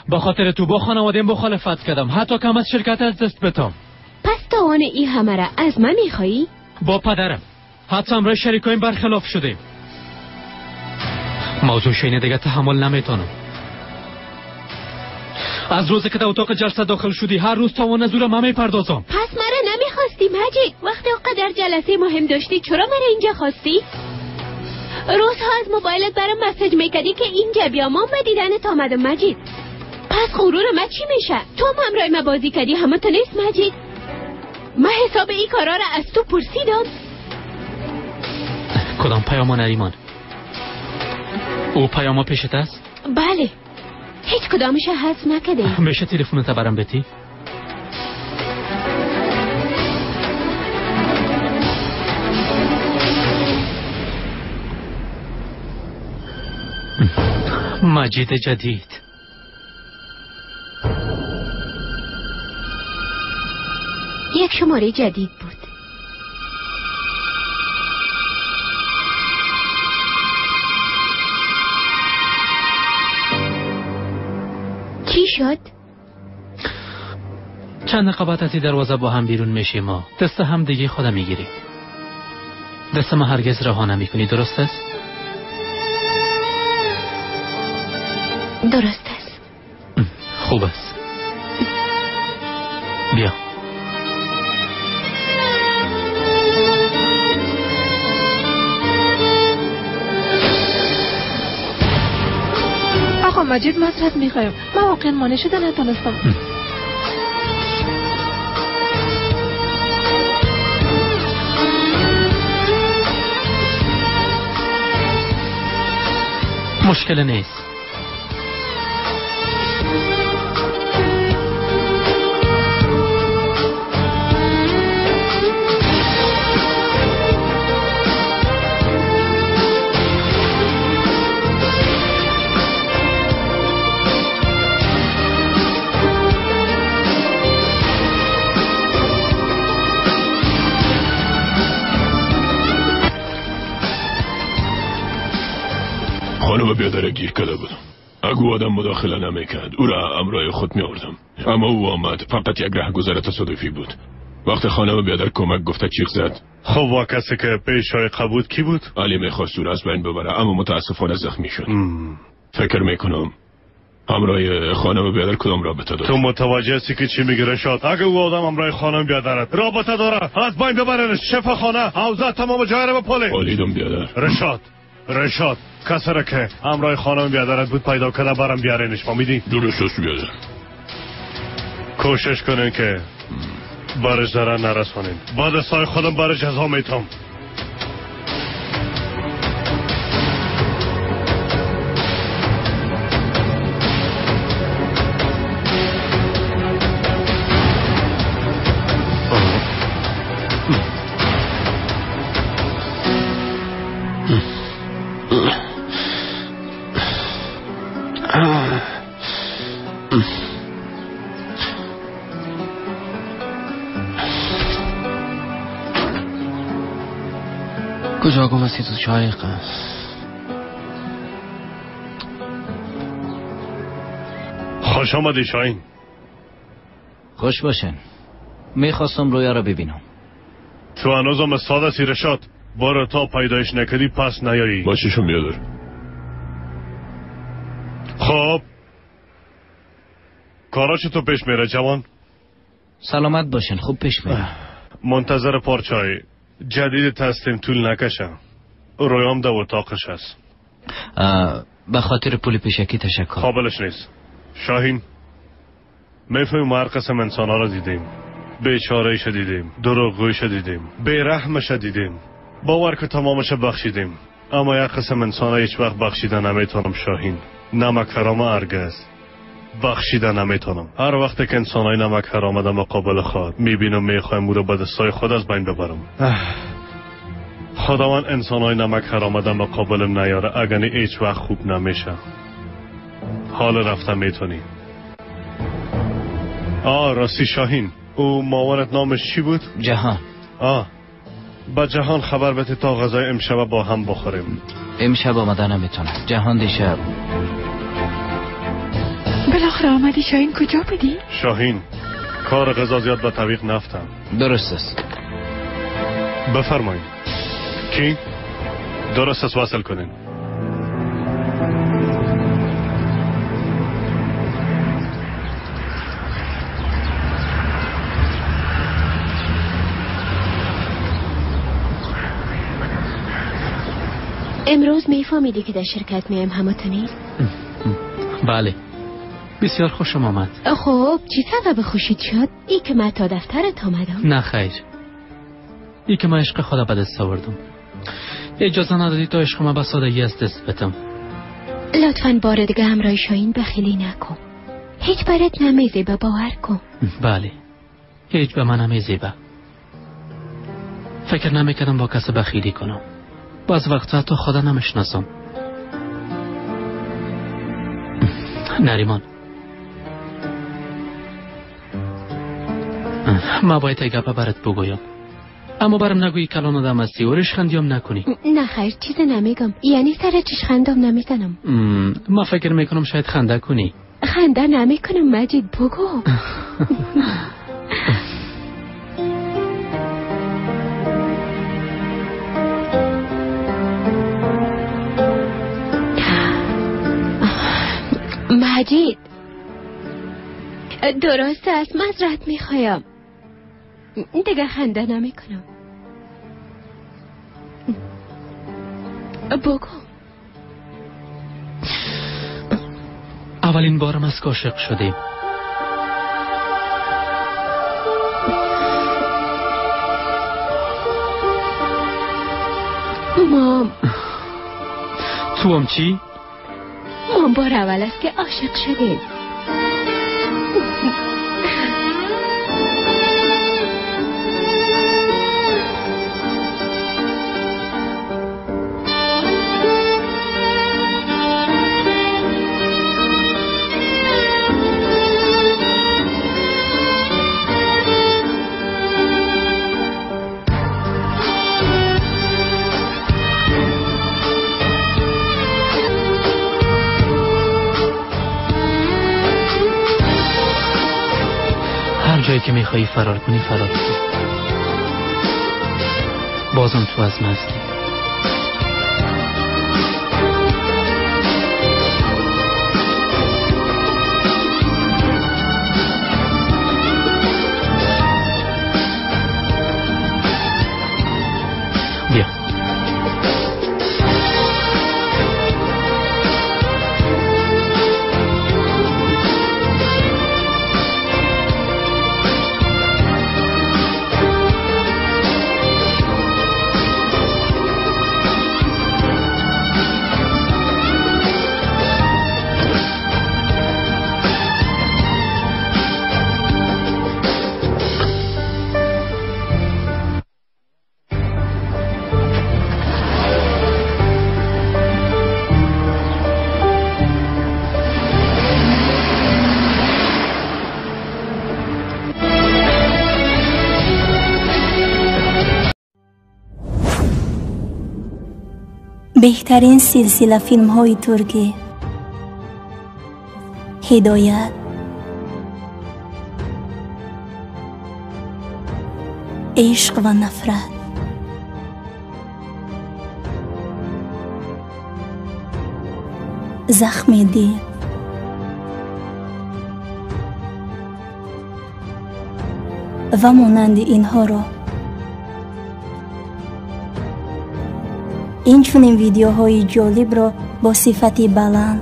به خاطر تو با خانواده مخالفت کردم، حتی کم از شرکت از دست بتم. پس تاوان این همه را از من میخوایی؟ با پدرم حتی همراه شریکایم برخلاف شدیم. موضوع شینه دیگه تحمل نمیتونم. از روزی که در اتاق جلسه داخل شدی هر روز تاوان از او را من میپردازم. پس مرا نمیخواستی مجید؟ وقتی اونقدر جلسه مهم داشتی چرا مرا اینجا خواستی؟ روزها از موبایلت برام مسیج میکردی که اینجا بیا، من به دیدنت آمدم مجید. پس غرور من چی میشه؟ تو هم همراه من بازی کردی، همه تو نیست مجید. من حساب این کارا را از تو پرسیدم. کدام پیام نریمان؟ او پیاما پیشت است؟ بله، هیچ کدامش حذف نکرده. میشه تلفنت برام بتی؟ مجید جدید. یک شماره جدید بود. چی شد؟ چند دقیقه بعد از این دروازه با هم بیرون میشیم ما دست هم دیگه خودم میگیریم. دست ما هرگز رها نمیکنی، درست است؟ درست است. خوب است. بیا. آقا مجید معذرت میخوایم، من واقعا مانع شده نتونستم. مشکل نیست. بیادر گیر کرده بودم. اگه آدم مداخله نمیکرد او را همراه خود میآوردم، اما او آمد فقط یک رهگذر تصادفی بود. وقتی خانم بیادر کمک گفته چیخ زد. خب با کسی که پیش شایقه بود کی بود؟ علی میخواست او را از بین ببره، اما متاسفانه زخمی شد. فکر میکنم همراه خانم بیادر کدام رابطه داره. تو متوجه هستی که چی میگی رشاد؟ اگه او آدم همراه خانم بیادرت رابطه داره، از بین ببرنش. شفاخانه، حوزه، تمام جای را بپاله. پالیدم بیادر. رشاد کسی را که همراه خانم بیادرت بود پیدا کنه برم بیارینش. فهمیدی؟ درست است بیادر. کوشش کنین که برش ضرر نرسانین. با دستای خودم برش جزا میتم. کجا گم هستی تو شایقه؟ خوش آمدی شاهین. خوش باشن. میخواستم رویا را ببینم. تو هنوزم استاد هستی رشاد. برو تا پیدایش نکردی پس نیایی. باششون بیادر. خب کارا چطور پیش میره جوان؟ سلامت باشن، خوب پیش میره. منتظر پارچای جدید هستیم، طول نکشم. رویام در اتاقش هست. به خاطر پول پیشکی تشکر. قابلش نیست شاهین. میفهمیم ما هر قسم انسان ها را دیدیم، بیچاره‌ایش دیدیم، دروغگویش دیدیم، بیرحمش دیدیم، باور که تمامش بخشیدیم، اما یک قسم انسان ها هیچ وقت بخشیده نمیتونم شاهین. نمک حرام هرگز بخشیده نمیتونم. هر وقت که انسان های نمک حرام در مقابل خود میبینم میخوایم او را به دستای خود از بین ببرم. خداوند انسان های نمک حرام در مقابلم نیاره، اگر هیچ وقت خوب نمیشه. حال رفته میتونی. راستی شاهین، او مامانت نامش چی بود؟ جهان. با جهان خبر بده تا غذای امشب با هم بخوریم. امشب آمده نمیتونم. جهان دیشب. بالاخره آمدی شاهین. کجا بودی؟ شاهین کار غذا زیاد به طریق نفتم. درست است. بفرمایید. کی؟ درست است، وصل کنین. امروز میفهمیدی که در شرکت میم همه تو نیست؟ بله، بسیار خوشم آمد. خب چی سبب خوشیت شد؟ ای که من تا دفترت آمدم. نه خیر، ای که من عشق خدا به دست آوردم. اجازه ندادی تا عشق من به سادگی از دست بدم. لطفاً بار دیگه همراه شاهین بخیلی نکن. هیچ برات نمیزیبه، باور کن. بله، هیچ به من نمیزیبه. فکر نمیکردم با کس بخیلی کنم. بعض وقتا حتی خدا نمیشناسم. نریمان، ما باید یک گپه برات بگویم، اما برم نگویی کلان آدم هستی و ریشخندیم نکنی. نه خیر، چیز نمیگم. یعنی سر چشخندم نمیزنم. ما فکر میکنم شاید خنده کنی. خنده نمیکنم مجید، بگو. مجید درست است، معذرت میخوایم، دیگه خنده نمیکنم. بگو. اولین بارم از که عاشق شدیم. مام. تو هم چی؟ مام بار اول است که عاشق شدیم. جایی که میخوایی فرار کنی فرار کن. بازم تو از من هستی. بیا. بهترین سلسله فیلم های ترکی، هدایت، عشق و نفرت، زخم دل، و مانند اینها را. این چنین ویدیوهای جالب را با صفت بلند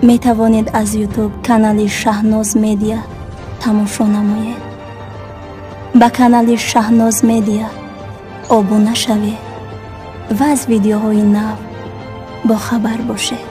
می توانید از یوتیوب کانال شهناز مدیا تماشا نمایید. به کانال شهناز مدیا آبونه شوید و از ویدیوهای نو با خبر باشید.